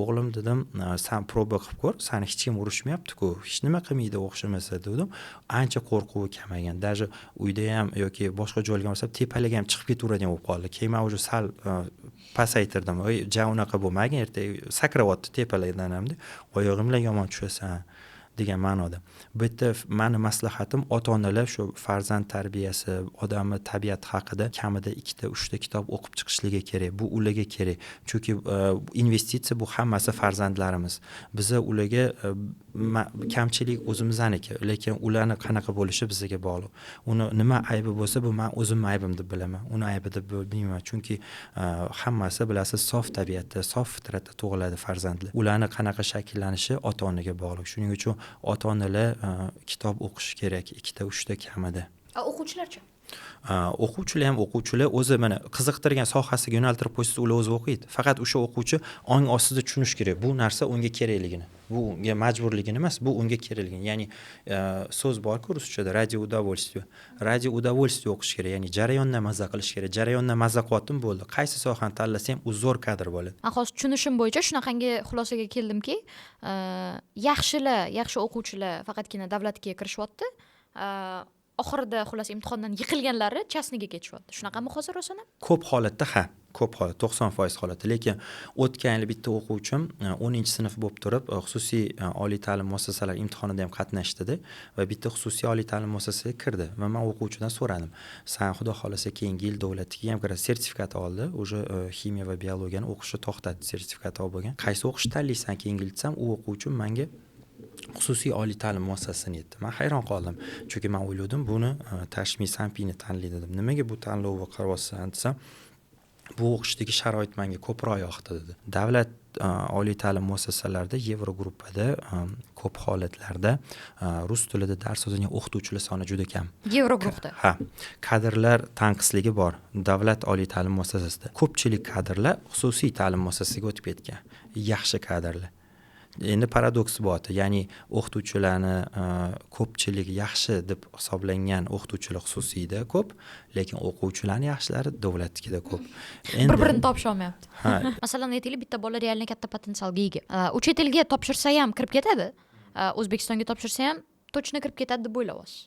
O'g'lim dedim, san proba qilib ko'r, sani hech kim urishmayapti-ku, hech nima qilmaydi o'xshamasa dedim. Ancha qo'rquvi kamagan. Даже uyda ham yoki boshqa joylarga borsam tepalarga ham chiqib ketaveradigan bo'lib qoldi. Keyin man уже sal pasaytirdim. Oy, ja unaqa bo'lmagin, ertaga sakrayapti tepalardan ham, oyog'ing bilan yomon tushasan degan ma'noda. Bu yerda mani maslahatim, ota-onalar shu farzand tarbiyasi, odamni tabiati haqida kamida 2ta, 3ta kitob o'qib chiqishligi kerak. Bu ularga kerak. Chunki investitsiya bu hammasi farzandlarimiz. Biza ularga kamchilik o'zimizniki, lekin ularni qanaqa bo'lishi bizga bog'liq. Uni nima aybi bo'lsa, bu men o'zimni aybim deb bilaman. Uni aybi deb bilmayman. Chunki hammasi bilasiz sof tabiatda, sof fitratda tug'iladi farzandlar. Ularni qanaqa shakllanishi ota-onaga bog'liq. Shuning uchun ota-onalar kitob o'qishi kerak, 2ta, 3ta kamida. O'quvchilarchi? O'quvchilar ham, o'quvchilar o'zi mana qiziqtirgan sohasiga yo'naltirib qo'ysangiz, ular o'zi o'qiydi. Faqat o'sha o'quvchi ong ostida tushunish kerak, bu narsa unga kerakligini. Bu unga majburligini emas, bu unga kerakligini. Ya'ni so'z borku ruschada, ради удовольствия. Ради удовольствия o'qish kerak, ya'ni jarayondan maza qilish kerak. Jarayondan maza qilyaptim, bo'ldi. Qaysi sohani tanlasa ham u zo'r kadr bo'ladi. Men hozir tushunishim bo'yicha shunaqangi xulosaga keldimki, yaxshilar, yaxshi o'quvchilar faqatgina davlatga kirishyapti. Oxirida xullas imtihondan yiqilganlari частный ga ketishyapti. Shunaqami hozir rostdan ham? Ko'p holatda ha, ko'p holat, 90% holatda. Lekin o'tgan yili bitta o'quvchim 10-sinf bo'lib turib, xususiy oliy ta'lim muassasalari imtihonida ham qatnashdida va bitta xususiy oliy ta'lim muassasasiga kirdi va men o'quvchidan so'radim. San xudo xohlasa keyingi yil davlatga ham kirasiz, sertifikat oldi, уже ximiya va biologiyani o'qishni to'xtatdi, sertifikat olib bo'lgan. Qaysi o'qishni tanlaysan keyingi yil desam, u o'quvchim menga xususiy oliy ta'lim muassasasini aytdi. Men hayron qoldim. Chunki men o'yladim, buni Tashmi Sampini tanlaydi dedim. Nimaga bu tanlovni qilyapsan desam, Bu o'qishdagi sharoit menga ko'proq yoqdi, dedi. Davlat oliy ta'lim muassasalarida, Yevrogruppada ko'p holatlarda rus tilida dars o'tadigan o'qituvchilar soni juda kam. Yevroguruhda. Ha, kadrlar tanqisligi bor. Davlat oliy ta'lim muassasasida ko'pchilik kadrlar xususiy ta'lim muassasasiga o'tib ketgan, yaxshi kadrlar. Endi paradoks bo'lyapti, ya'ni o'qituvchilarni ko'pchilik yaxshi deb hisoblangan o'qituvchilar xususiyda ko'p, lekin o'quvchilarni yaxshilari davlatnikida ko'p. Endi bir birini topisholmayapti. Ha. Masalan, aytaylik, bitta bola реально katta potensialga ega, u chet elga topshirsa ham kirib ketadi, O'zbekistonga topshirsa ham точно kirib ketadi deb o'ylayapsiz.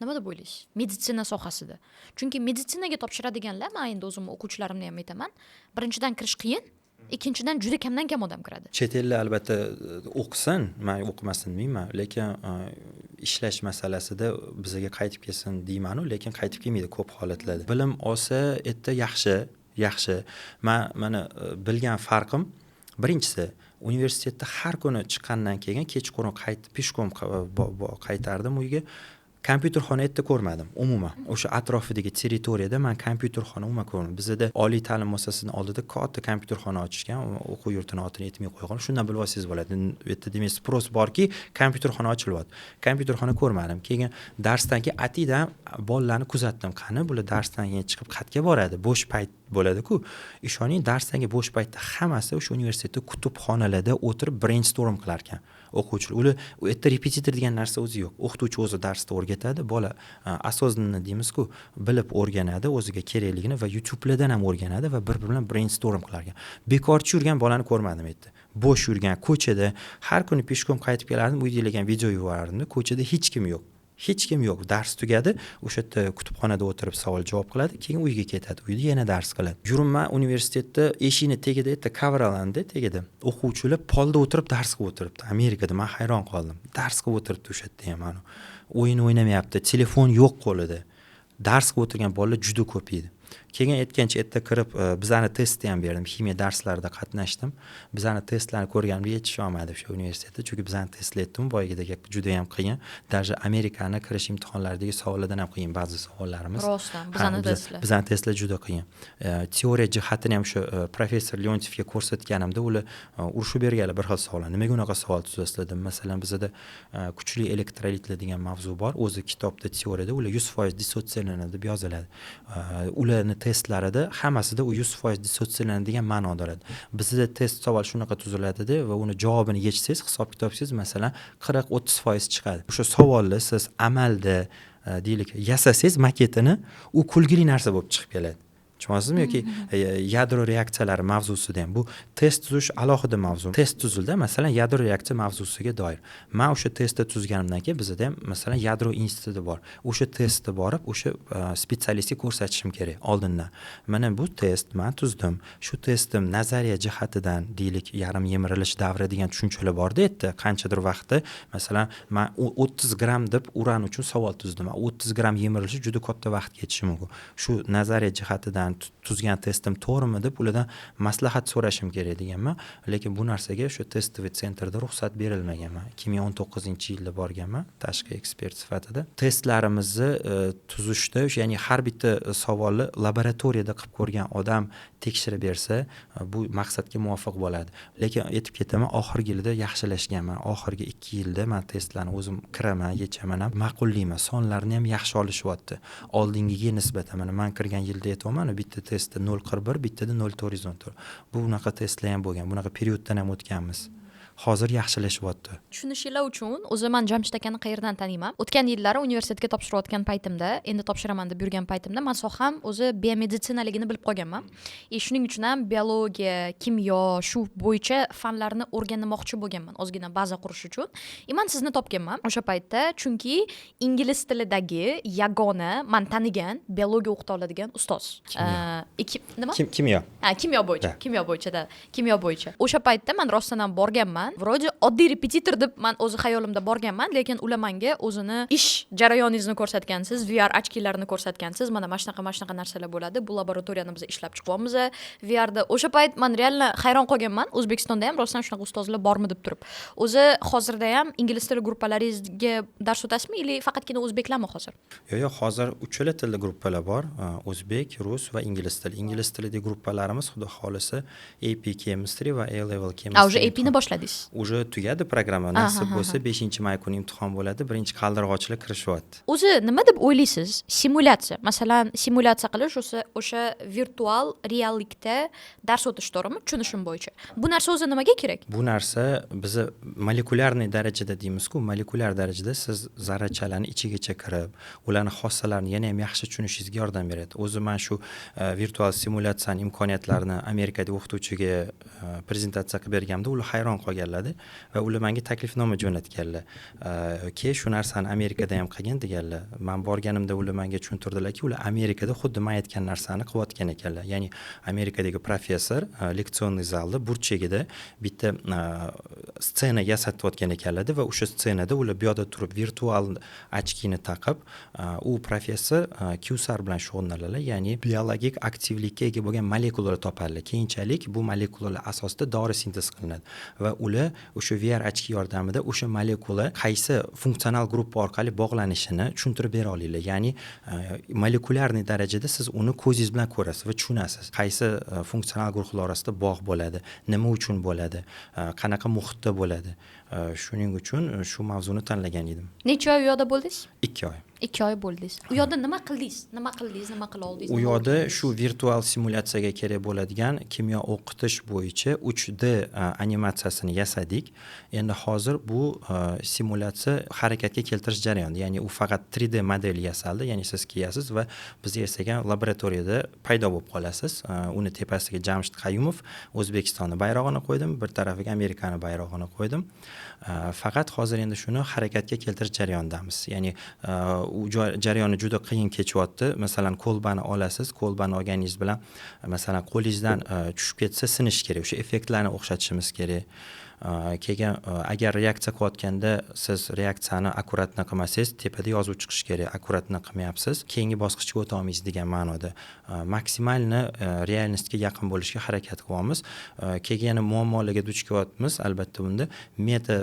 Nima deb o'ylaysiz meditsina sohasida? Chunki meditsinaga topshiradiganlar, man endi o'zimni o'quvchilarimni ham aytaman, birinchidan, kirish qiyin, ikkinchidan, juda kamdan kam odam kiradi. Chet elda albatta o'qisin, man o'qimasin demayman, lekin ishlash masalasida bizaga qaytib kelsin deymanu, lekin qaytib kelmaydi ko'p holatlarda. Bilim olsa erta yaxshi, yaxshi. Man mana bilgan farqim, birinchisi, universitetda har kuni chiqqandan keyin kechqurun qaytib, пешком qaytardim uyga. Kompyuterxona yerda ko'rmadim umuman. O'sha atrofidagi territoriyada man kompyuterxona umuman ko'rmadim. Bizada oliy ta'lim muassasasini oldida katta kompyuterxona ochishgan, o'quv yurtini otini aytmay qo'ya qoling, shundan bilib olsangiz bo'ladi. U yerda, demak, спрос borki, kompyuterxona ochilyapti. Kompyuterxona ko'rmadim. Keyin darsdan keyin atiydan bolalarni kuzatdim, qani bular darsdan keyin chiqib qayerga boradi, bo'sh payt bo'ladiku. Ishoning, darsdan keyin bo'sh paytda hammasi o'sha universitetda kutubxonalarda o'tirib brainstorm qilar ekan o'quvchilar. Ular u yerda repetitor degan narsa o'zi yo'q. O'qituvchi o'zi darsda o'rgatadi, bola осознанно deymizku, bilib o'rganadi o'ziga kerakligini va YouTubelardan ham o'rganadi va bir biri bilan brainstorm qilar ekan. Bekorchi yurgan bolani ko'rmadim u yerda, bo'sh yurgan ko'chada. Har kuni пешком qaytib kelardim, uydagilarga ham video yuborardimda, ko'chada hech kim yo'q, hech kim yo'q. Dars tugadi, o'sha yerda kutubxonada o'tirib savol javob qiladi, keyin uyga ketadi, uyda yana dars qiladi. Yuribman universitetda, eshikni tagida yerda ковролин da tagida o'quvchilar polda o'tirib dars qilib o'tiribdi. Amerikada man hayron qoldim, dars qilib o'tiribdi o'sha yerda ham. Mana, o'yin o'ynamayapti, telefon yo'q qo'lida, dars qilib o'tirgan bolalar juda ko'p edi. Keyin aytgancha, erta kirib bizani testni ham berdim, ximiya darslarida qatnashdim. Bizani testlarni ko'rganimda yetisholmadi o'sha universitetda, chunki bizani testlar, aytdim boyagidek, juda yam qiyin, даже Amerikani kirish imtihonlaridagi savollardan ham qiyin ba'zi savollarimiz. Rostdan, bizani testlar. Bizani testlar juda qiyin. Teoriya jihatini ham o'sha professor Leontyevga ko'rsatganimda, ular urishib berganlar bir xil savollar. Nimaga unaqa savol tuzasizlar, dedim. Masalan, bizada kuchli elektrolitlar degan mavzu bor o'zi kitobda, teoriyada ular 100% dissotsiyalanadi deb yoziladi. Ularni testlarida hammasida u 100% dissotsiyalanadi degan ma'noda oladi. Bizda test savol shunaqa tuziladida va uni javobini yechsangiz, hisob kitob qilsangiz, masalan, 40-30% chiqadi. O'sha savolni siz amalda deylik, yasasangiz maketini, u kulgili narsa bo'lib chiqib keladi, tushunyapsizmi? Yoki yadro reaksiyalari mavzusida ham, bu test tuzish alohida mavzu. Test tuzildi, masalan, yadro reaksiya mavzusiga doir. Man o'sha testni tuzganimdan keyin, bizada ham, masalan, yadro instituti bor, o'sha testni borib o'sha специалист ga ko'rsatishim kerak oldindan. Mana bu test man tuzdim, shu testim nazariya jihatidan, deylik, yarim yemirilish davri degan tushunchalar borda yerda. Qanchadir vaqtda, masalan, man 30 gramm deb uran uchun savol tuzdim. 30 gramm yemirilishi juda katta vaqt ketishi mumkin. Shu nazariya jihatidan tuzgan testim to'g'rimi deb ulardan maslahat so'rashim kerak deganman. Lekin bu narsaga o'sha тестовый центр da ruxsat berilmagan. Man 2019-yilda borganman tashqi ekspert sifatida. Testlarimizni tuzishda o'sha, ya'ni har bitta savolni laboratoriyada qilib ko'rgan odam tekshirib bersa, bu maqsadga muvofiq bo'ladi. Lekin aytib ketaman, oxirgi yilda yaxshilashganman. Oxirgi 2 yilda man testlarni o'zim kiraman, yechaman ham, ma'qullayman. Sonlarni ham yaxshi olishyapti oldingiga nisbatan. Mana, man kirgan yilda aytyapman, bitta testda 0,41, bittada 0,414. Bu bunaqa testlar ham bo'lgan, bunaqa perioddan ham o'tganmiz, hozir yaxshilashyapti. Tushunishinglar uchun, o'zi man Jamshid akani qayerdan taniyman? O'tgan yillari universitetga topshirayotgan paytimda, endi topshiraman deb yurgan paytimda, man soham o'zi biomeditsinaligini bilib qolganman и shuning uchun ham biologiya, kimyo, shu bo'yicha fanlarni o'rganmoqchi bo'lganman, ozgina baza qurish uchun. И man sizni topganman o'sha paytda, chunki ingliz tilidagi yagona man tanigan biologiya o'qita oladigan ustoz. Nima? Kimyo. Ha, kimyo bo'yicha. Да. Kimyo bo'yicha, да, kimyo bo'yicha. O'sha paytda man rostdan ham borganman. borganman. Вроде oddiy repetitor deb man o'zi xayolimda borganman, lekin ular manga o'zini ish jarayoningizni ko'rsatgansiz, VR очки larni ko'rsatgansiz. Mana shunaqa, mana shunaqa narsalar bo'ladi, bu laboratoriyani biz ishlab chiqyapmiz VRda. O'sha payt man реально hayron qolganman, O'zbekistonda ham rostdan shunaqa ustozlar bormi deb turib. O'zi hozirda ham ingliz tili gruppalaringizga dars o'tasizmi или faqatgina o'zbeklarmi hozir? Yo'q, hozir uchala tilda gruppalar bor: o'zbek, rus va ingliz tili. Ingliz tilidagi gruppalarimiz, xudo xohlasa, AP Chemistry va A Level Chemistry. A, уже APni boshladingiz? Уже tugadi programma, nasib bo'lsa, 5-may kuni imtihon bo'ladi, birinchi qaldirg'ochlar kirishyapti. O'zi nima deb o'ylaysiz, simulyatsiya, masalan, simulyatsiya qilish, o'sha virtual reallikda dars o'tish, to'g'rimi tushunishim bo'yicha? Bu narsa o'zi nimaga kerak? Bu narsa bizni молекулярный darajada deymizku, molekulyar darajada siz zarrachalarni ichigacha kirib, ularni xossalarini yana ham yaxshi tushunishingizga yordam beradi. O'zi man shu virtual simulyatsiyani imkoniyatlarini Amerikadagi o'qituvchiga prezentatsiya qilib berganimda, ular hayron qolganlarda va ular menga taklifnoma jo'natganlar, ke, shu narsani Amerikada ham qilgin deganlar. Man borganimda ular menga tushuntirdilarki, ular Amerikada xuddi man aytgan narsani qilayotgan ekanlar. Ya'ni Amerikadagi professor лекционный zalda burchagida bitta сцена yasatayotgan ekanlarda va o'sha сцена da ular bu yoqda turib, virtual очки ni taqib, u professor QSAR bilan shug'ullanadilar, ya'ni biologik aktivlikka ega bo'lgan molekulalar topadilar. Keyinchalik bu molekulalar asosida dori sintez qilinadi va ular o'sha VR очки yordamida o'sha molekula qaysi funksional gruppa orqali bog'lanishini tushuntirib bera oladilar. Ya'ni молекулярный darajada siz uni ko'zingiz bilan ko'rasiz va tushunasiz, qaysi funksional guruhlar orasida bog' bo'ladi, nima uchun bo'ladi, qanaqa muhitda bo'ladi. Shuning uchun shu mavzuni tanlagan edim. Necha oy u yoqda bo'ldingiz? 2 oy. 2 oy bo'ldingiz. U yoqda nima qildingiz, nima qildingiz, nima qila oldingiz? U Nima yoqda o'rgandingiz? shu virtual simulyatsiyaga kerak bo'ladigan kimyo o'qitish bo'yicha 3D animatsiyasini yasadik. Endi hozir bu simulyatsiya harakatga keltirish jarayoni, ya'ni u faqat 3D model yasaldi, ya'ni siz kiyasiz va biz yasagan laboratoriyada paydo bo'lib qolasiz. Uni tepasiga Jamshid Qayumov, O'zbekistonni bayrog'ini qo'ydim, bir tarafiga Amerikani bayrog'ini qo'ydim. Faqat hozir endi shuni harakatga keltirish jarayonidamiz, ya'ni u jarayoni juda qiyin kechyapti. Masalan, kolbani olasiz, kolbani olganingiz bilan, masalan, qo'lingizdan tushib ketsa, sinishi kerak, o'sha effektlarni o'xshatishimiz kerak. Keyin agar reaksiya qilayotganda siz reaksiyani аккуратно qilmasangiz, tepada yozuv chiqishi kerak, аккуратно qilmayapsiz, keyingi bosqichga o'ta olmaysiz degan ma'noda. Максимально реальность ga yaqin bo'lishga harakat qilyapmiz. Keyin yana muammolarga duch kelyapmiz albatta. Bunda Meta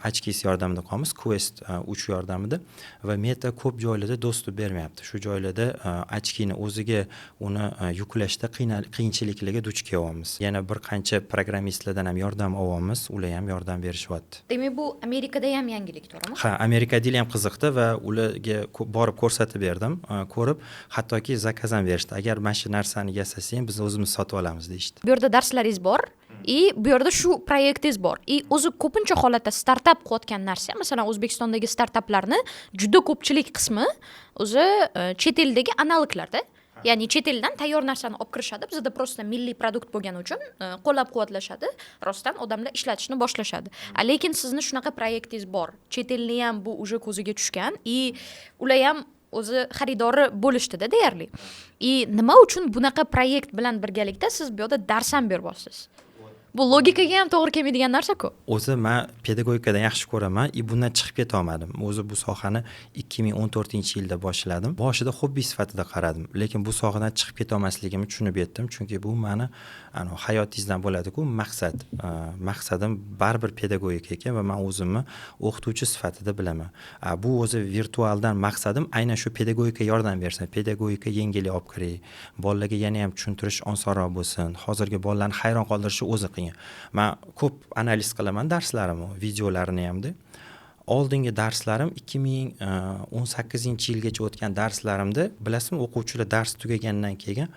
очки si yordamida qilyapmiz, Quest 3 yordamida, va Meta ko'p joylarda доступ bermayapti. Shu joylarda очки ni o'ziga uni yuklashda qiyinchiliklarga duch kelyapmiz. Yana bir qancha programmistlardan ham yordam olyapmiz, ular ham yordam berishyapti. Demak, bu Amerikada ham yangilik, to'g'rimi? Ha, Amerikadagilar ham qiziqdi va ularga borib ko'rsatib berdim. Ko'rib, hattoki заказ ham berishdi, agar mana shu narsani yasasang, biz o'zimiz sotib olamiz, deyishdi. Bu yerda darslaringiz bor и bu yerda shu proyektingiz bor. И o'zi ko'pincha holatda startap qilayotgan narsa, masalan, O'zbekistondagi startaplarni juda ko'pchilik qismi o'zi chet eldagi analoglarda, ya'ni chet eldan tayyor narsani olib kirishadi, bizada просто milliy продукт bo'lgani uchun qo'llab quvvatlashadi, rostdan odamlar ishlatishni boshlashadi. A lekin sizni shunaqa proyektingiz bor, chet elni ham bu уже ko'ziga tushgan и ular ham o'zi xaridori bo'lishdida deyarli. И nima uchun bunaqa proyekt bilan birgalikda siz bu yoqda dars ham beryapsiz? Bu logikaga ham to'g'ri kelmaydigan narsa-ku. O'zi man pedagogikadan yaxshi ko'raman и bundan chiqib ketolmadim. O'zi bu sohani 2014-yilda boshladim. Boshida hobbi sifatida qaradim, lekin bu sohadan chiqib ketolmasligimni tushunib yetdim, chunki bu mani hayotingizdan bo'ladiku maqsad. Maqsadim baribir pedagogika ekan va man o'zimni o'qituvchi sifatida bilaman. Bu o'zi virtualdan maqsadim aynan shu pedagogika yordam bersin, pedagogika yengillik olib kiray, bolalarga yana ham tushuntirish osonroq bo'lsin. Hozirgi bolalarni hayron qoldirishi o'zi qiyin. Man ko'p analiz qilaman darslarimni, videolarini hamda oldingi darslarim, 2018-yilgacha o'tgan darslarimda, bilasizmi, o'quvchilar dars tugagandan keyin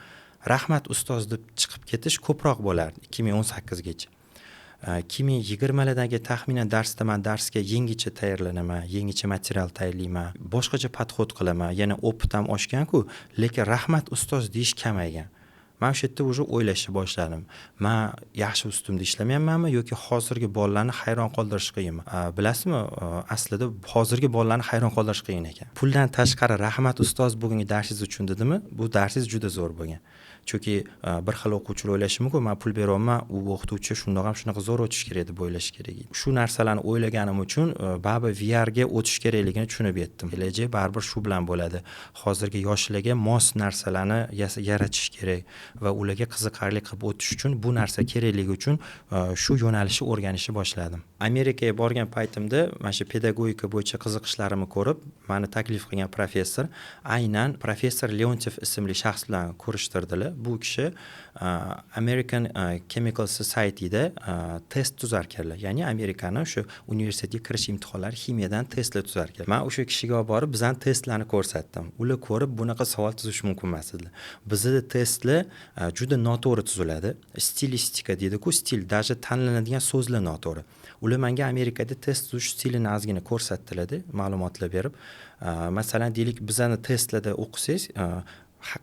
"Rahmat, ustoz" deb chiqib ketish ko'proq bo'lardi 2018gacha. 2020lardagi taxminan darsda man darsga yangicha tayyorlanaman, yangicha material tayyorlayman, boshqacha подход qilaman, yana опыт ham oshganku, lekin "Rahmat, ustoz" deyish kamaygan. Man o'sha yerda уже o'ylashni boshladim: man yaxshi ustimda ishlamayapmanmi yoki hozirgi bolalarni hayron qoldirish qiyinmi? Bilasizmi, aslida hozirgi bolalarni hayron qoldirish qiyin ekan. Puldan tashqari "Rahmat, ustoz, bugungi darsingiz uchun" dedimi, bu darsingiz juda zo'r bo'lgan. Chunki bir xil o'quvchilar o'ylashi mumkin, man pul beryapman, u o'qituvchi shundoq ham shunaqa zo'r o'tishi kerak deb o'ylashi kerak. Shu narsalarni o'ylaganim uchun baribir VRga o'tish kerakligini tushunib yetdim. Kelajak baribir shu bilan bo'ladi. Hozirgi yoshlarga mos narsalarni yaratish kerak va ularga qiziqarli qilib o'tish uchun bu narsa kerakligi uchun shu yo'nalishni o'rganishni boshladim. Amerikaga borgan paytimda mana shu pedagogika bo'yicha qiziqishlarimni ko'rib, meni taklif qilgan professor, aynan professor Leontyev ismli shaxs bilan ko'rishtirdilar. Bu kishi American Chemical Societyda test tuzar ekanlar. Ya'ni Amerikani o'sha universitetga kirish imtihonlari ximiyadan testlar tuzar ekan. Men o'sha kishiga olib borib, bizani testlarni ko'rsatdim. Ular ko'rib, bunaqa savol tuzish mumkin emas dedilar. Bizda testlar juda noto'g'ri tuziladi. Stilistika deydi-ku, stil, даже tanlanadigan so'zlar noto'g'ri. Ular menga Amerikada test tuzish stilini ozgina ko'rsatdilar, ma'lumotlar berib. Masalan, deylik, bizani testlarda o'qisangiz,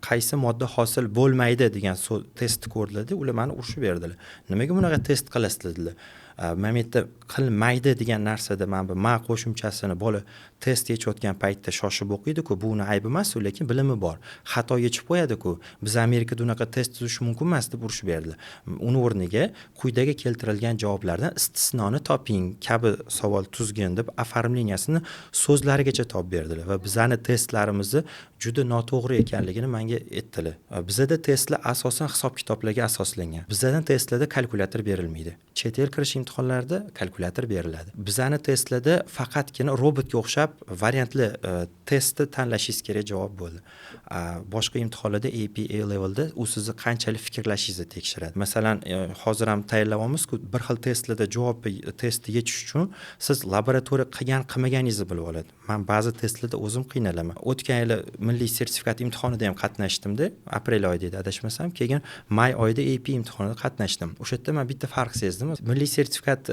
qaysi modda hosil bo'lmaydi degan testni ko'rdilar, ular meni urishib berdilar. Nimaga bunaqa test qilasiz dedilar. Mana bu yerda qilmaydi degan narsada mana bu ma qo'shimchasini bola test yechayotgan paytda shoshib o'qiydi-ku, bu uni aybi emas, lekin bilimi bor. Xato yechib qo'yadi-ku. Biz Amerikada unaqa test tuzish mumkin emas deb urishib berdilar. Uni o'rniga quyidagi keltirilgan javoblardan istisnoni toping kabi savol tuzgin deb оформления sini so'zlarigacha topib berdilar va bizani testlarimizni juda noto'g'ri ekanligini menga aytdilar. Bizada testlar asosan hisob-kitoblarga asoslangan. Bizada testlarda kalkulyator berilmaydi. Chet el kirish imtihonlarida kalkulyator beriladi. Bizani testlarda faqatgina robotga o'xshab variantli testni tanlashingiz kerak javob bo'ldi. Boshqa imtihonlarda AP, A levelda u sizni qanchalik fikrlashingizni tekshiradi. Masalan, hozir ham tayyorlayapmiz-ku, bir xil testlarda javob testni yechish uchun siz laboratoriya qilgan qilmaganingizni bilib oladi. Men ba'zi testlarda o'zim qiynalaman. O'tgan yili milliy sertifikat imtihonida ham qatnashdimda, aprel oyida edi adashmasam, keyin may oyida AP imtihonida qatnashdim. O'sha yerda men bitta farq sezdim. Milliy sertifikat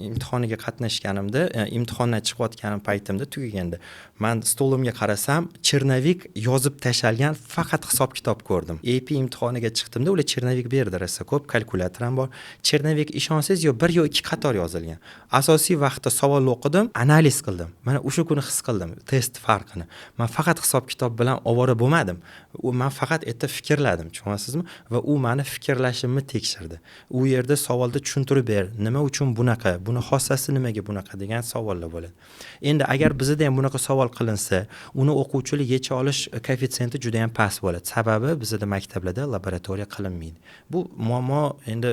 imtihoniga qatnashganimda, imtihondan chiqayotganim paytimda tugaganda man stolimga qarasam, черновик yozib tashalgan faqat hisob-kitob ko'rdim. AP imtihoniga chiqdimda, ular черновик berdi rosa ko'p, kalkulyator ham bor. Черновик ishonsangiz yo bir yo ikki qator yozilgan. Asosiy vaqtda savolni o'qidim, analiz qildim. Mana o'sha kuni his qildim test farqini. Man faqat hisob-kitob bilan ovora bo'lmadim. U man faqat erta fikrladim, tushunyapsizmi? Va u mani fikrlashimni tekshirdi. U yerda savolda tushuntirib ber, nima uchun bunaqa, buni xossasi nimaga bunaqa degan savollar bo'ladi. Endi agar bizda ham bunaqa savol qilinsa, uni o'quvchilar yecha olish koeffitsiyenti juda ham past bo'ladi. Sababi bizda maktablarda laboratoriya qilinmaydi. Bu muammo endi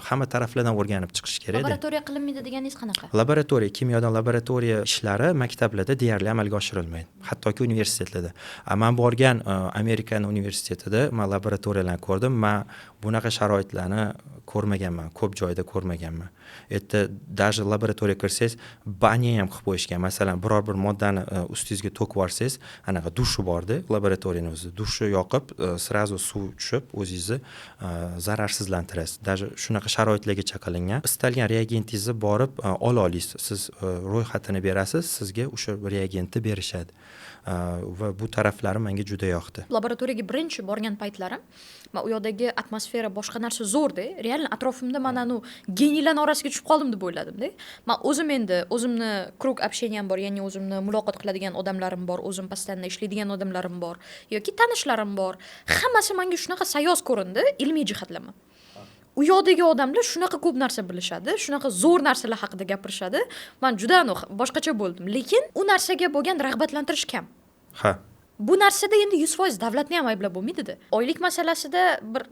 hamma taraflardan o'rganib chiqish kerak. Laboratoriya qilinmaydi deganingiz qanaqa? Laboratoriya, kimyodan laboratoriya ishlari maktablarda deyarli amalga oshirilmaydi. Hattoki universitetlarda. Man borgan Amerikani universitetida man laboratoriyalarni ko'rdim. Man bunaqa sharoitlarni ko'rmaganman, ko'p joyda ko'rmaganman. Erta даже laboratoriyaga kirsangiz, баня ham qilib qo'yishgan. Masalan, biror bir moddani ustingizga to'kib yuborsangiz, anaqa dushi borda laboratoriyani o'zida. Dushni yoqib, сразу suv tushib, o'zingizni zararsizlantirasiz. Даже shunaqa sharoitlargacha qilingan. Istalgan reagentingizni borib ola olasiz. Siz ro'yxatini berasiz, sizga o'sha reagentni berishadi. Va bu taraflari menga juda yoqdi. Laboratoriyaga birinchi borgan paytlarim man u yoqdagi atmosfera, boshqa narsa zo'rda. Реально atrofimda man anu geniylarni orasiga tushib qoldim deb o'yladimda. Man o'zim endi o'zimni круг общения m bor, ya'ni o'zimni muloqot qiladigan odamlarim bor, o'zim постоянно ishlaydigan odamlarim bor yoki tanishlarim bor. Hammasi manga shunaqa sayoz ko'rindi ilmiy jihatlama. U yoqdagi odamlar shunaqa ko'p narsa bilishadi, shunaqa zo'r narsalar haqida gapirishadi. Man juda boshqacha bo'ldim, lekin u narsaga bo'lgan rag'batlantirish kam. Bu narsada endi 100% davlatni ham ayblab bo'lmaydida. Oylik masalasida bir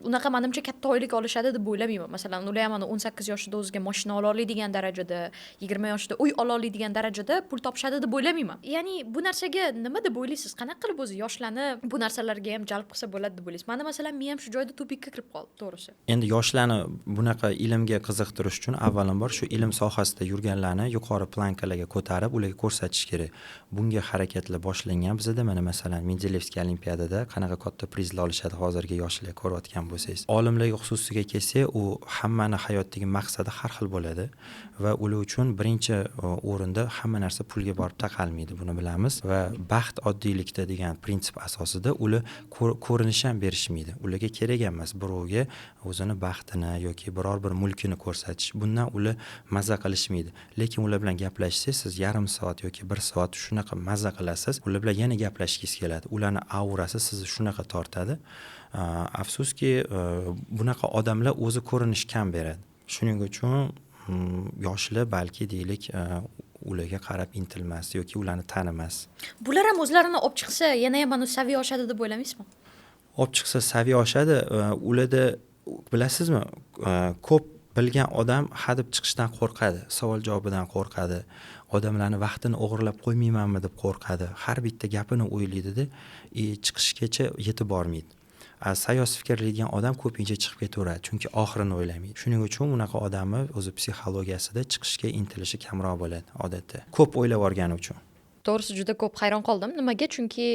unaqa, manimcha, katta oylik olishadi deb o'ylamayman. Masalan, ular ham 18 yoshida o'ziga moshina ola oladigan darajada, 20 yoshida uy ola oladigan darajada pul topishadi deb o'ylamayman. Ya'ni bu narsaga nima deb o'ylaysiz? Qanaqa qilib o'zi yoshlarni bu narsalarga ham jalb qilsa bo'ladi deb o'ylaysiz? Mani, masalan, miyam shu joyda тупик ka kirib qoldi, to'g'risi. Endi yoshlarni bunaqa ilmga qiziqtirish uchun avvalambor shu ilm sohasida yurganlarni yuqori планка larga ko'tarib, ularga ko'rsatish kerak. Bunga harakatlar boshlangan bizada. Mana, masalan, Менделеевский olimpiadada qanaqa katta prizlar olishadi hozirgi yoshlar, ko'rayotgan bo'lsangiz. Olimlarga xususiga kelsak, u hammani hayotdagi maqsadi har xil bo'ladi va ular uchun birinchi o'rinda hamma narsa pulga borib taqalmaydi, buni bilamiz. Va baxt oddiylikda degan prinsip asosida ular ko'rinish ham berishmaydi. Ularga kerak emas birovga o'zini baxtini yoki biror bir mulkini ko'rsatish. Bundan ular maza qilishmaydi. Lekin ular bilan gaplashsangiz, siz yarim soat yoki bir soat shunaqa maza qilasiz, ular bilan yana gaplashgingiz keladi. Ularni aurasi sizni shunaqa tortadi. Afsuski, bunaqa odamlar o'zi ko'rinish kam beradi. Shuning uchun yoshlar balki, deylik, ularga qarab intilmas yoki ularni tanimas. Bular ham o'zlarini olib chiqsa, yana ham mana saviya oshadi deb o'ylamaysizmi? Olib chiqsa, saviya oshadi. Ularda, bilasizmi, ko'p bilgan odam hadeb chiqishdan qo'rqadi, savol javobidan qo'rqadi, odamlarni vaqtini o'g'irlab qo'ymaymanmi deb qo'rqadi, har bitta gapini o'ylaydida и chiqishgacha yetib bormaydi. Sayoz fikrlaydigan odam ko'pincha chiqib ketaveradi, chunki oxirini o'ylamaydi. Shuning uchun unaqa odamni o'zi psixologiyasida chiqishga intilishi kamroq bo'ladi odatda, ko'p o'ylab yuborgani uchun. To'g'risi, juda ko'p hayron qoldim. Nimaga? Chunki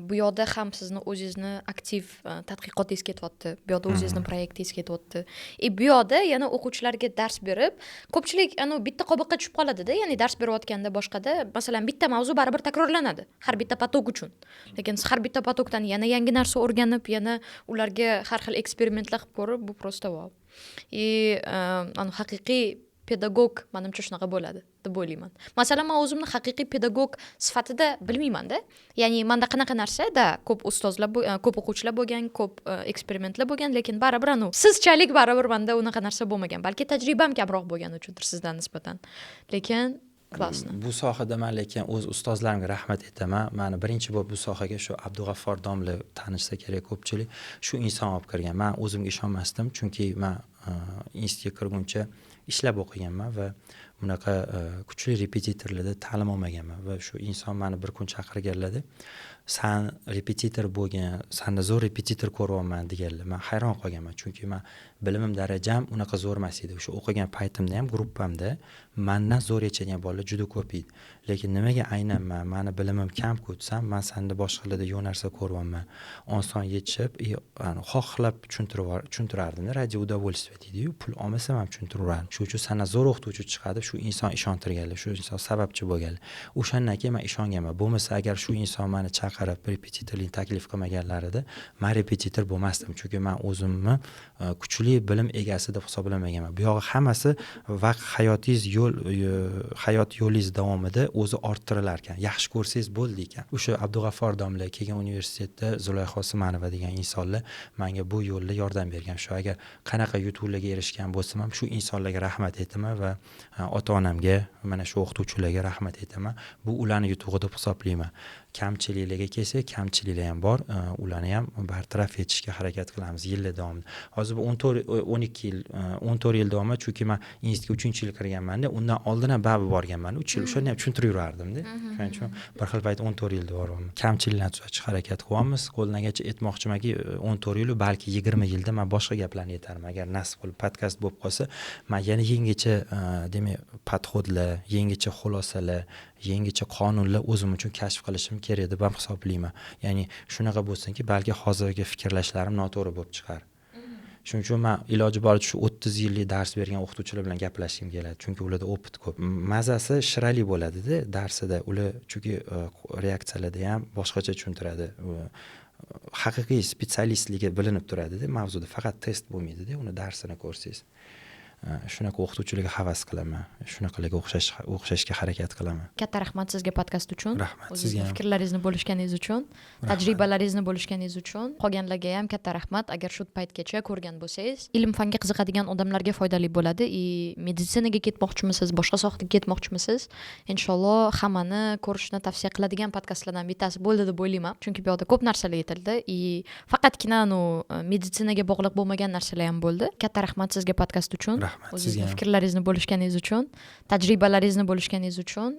bu yoqda ham sizni o'zingizni aktiv tadqiqotingiz ketyapti, bu yoqda o'zingizni proyektingiz ketyapti и bu yoqda yana o'quvchilarga dars berib, ko'pchilik anavi bitta qobiqqa tushib qoladida. Ya'ni dars berayotganda, boshqada, masalan, bitta mavzu baribir takrorlanadi har bitta поток uchun, lekin siz har bitta поток dan yana yangi narsa o'rganib, yana ularga har xil eksperimentlar qilib ko'rib, bu просто vau. И haqiqiy pedagog, manimcha, shunaqa bo'ladi deb o'ylayman. Masalan, man o'zimni haqiqiy pedagog sifatida bilmaymanda. Ya'ni manda qanaqa narsa da ko'p ustozlar, ko'p o'quvchilar bo'lgan, ko'p eksperimentlar bo'lgan, lekin baribir anavi sizchalik baribir manda unaqa narsa bo'lmagan. Balki tajribam kamroq bo'lgani uchundir sizdan nisbatan, lekin классно. Bu sohada man lekin o'z ustozlarimga rahmat aytaman. Mani birinchi bo'lib bu sohaga shu Abdug'affor domla, tanishsa kerak ko'pchilik, shu inson olib kirgan. Man o'zimga ishonmasdim, chunki man institutga kirguncha ishlab o'qiganman va bunaqa kuchli repetitorlarda ta'lim olmaganman. Va shu inson mani bir kun chaqirganlarda, "San repetitor bo'lgin, sanda zo'r repetitor ko'ryapman", deganlar. Man hayron qolganman, chunki man bilimim darajam unaqa zo'r emas edi. O'sha o'qigan paytimda ham gruppamda mandan zo'r yechadigan bolalar juda ko'p edi, lekin nimaga aynan man, mani bilimim kamku desam, "Man sanda boshqalarda yo'q narsa ko'ryapman, oson yechib, xohlab tushuntirardimda, ради удовольствия deydiyu, pul olmasam ham tushuntiraverardim. Shuning uchun sandan zo'r o'qituvchi chiqadi". Shu inson ishontirganlar, shu inson sababchi bo'lganlar. O'shandan keyin man ishonganman. Bo'lmasa, agar shu inson mani chaqirib, repetitorlikni taklif qilmaganlarida, man repetitor bo'lmasdim, chunki man o'zimni kuchli bilim egasi deb hisoblamaganman. Bu yog'i hammasi vaqt, hayotingiz yo'l, hayot yo'lingiz davomida o'zi orttirilar ekan, yaxshi ko'rsangiz bo'ldi ekan. O'sha Abdug'affor domla, keyin universitetda Zulayho Usmonova degan insonlar manga bu yo'lda yordam bergan. Shu agar qanaqa yutuqlarga erishgan bo'lsam ham, shu insonlarga rahmat aytaman va ota onamga, mana shu o'qituvchilarga rahmat aytaman. Bu ularni yutug'i deb hisoblayman. Kamchiliklarga kelsak, kamchiliklar ham bor, ularni ham bartaraf etishga harakat qilamiz yillar davomida. Hozir bu 14, 12 yil, 14 yil davomida, chunki man institutga uchinchi yil kirganmanda, undan oldin ham baribir borganman 3 yil, o'shanda ham tushuntirib yurardimda. Shuning uchun bir xil payt 14 yil boryapman. Kamchiliklarni tuzatishga harakat qilyapmiz qo'ldan kelgancha. Aytmoqchimanki, 14 yilu balki 20 yilda man boshqa gaplarni aytarman. Agar nasib qilib podkast bo'lib qolsa, man yana yangicha, demak, подход lar, yangicha xulosalar, yangicha qonunlar o'zim uchun kashf qilishim kerak deb ham hisoblayman. Ya'ni shunaqa bo'lsinki, balki hozirgi fikrlashlarim noto'g'ri bo'lib chiqar. Shuning uchun man iloji boricha shu 30 yillik dars bergan o'qituvchilar bilan gaplashgim keladi, chunki ularda опыт ko'p, mazasi shirali bo'ladida darsida ular, chunki reaksiyalarda ham boshqacha tushuntiradi, haqiqiy специалист ligi bilinib turadida mavzuda, faqat test bo'lmaydida uni darsini ko'rsangiz. Shunaqa o'qituvchilarga havas qilaman, shunaqalarga o'xshashga harakat qilaman. Katta rahmat sizga podkast uchun. Rahmat O'zingizni sizga ham. fikrlaringizni bo'lishganingiz uchun, tajribalaringizni bo'lishganingiz uchun. Qolganlarga ham katta rahmat, agar shu paytgacha ko'rgan bo'lsangiz. Ilm fanga qiziqadigan odamlarga foydali bo'ladi. И meditsinaga ketmoqchimisiz, boshqa sohaga ketmoqchimisiz, inshaalloh, hammani ko'rishni tavsiya qiladigan podkastlardan bittasi bo'ldi deb o'ylayman, chunki bu yoqda ko'p narsalar aytildi и faqatgina ну meditsinaga bog'liq bo'lmagan narsalar ham bo'ldi. Katta rahmat sizga podkast uchun. Rahmat sizga O'zingizni ham. fikrlaringizni bo'lishganingiz uchun, tajribalaringizni bo'lishganingiz uchun.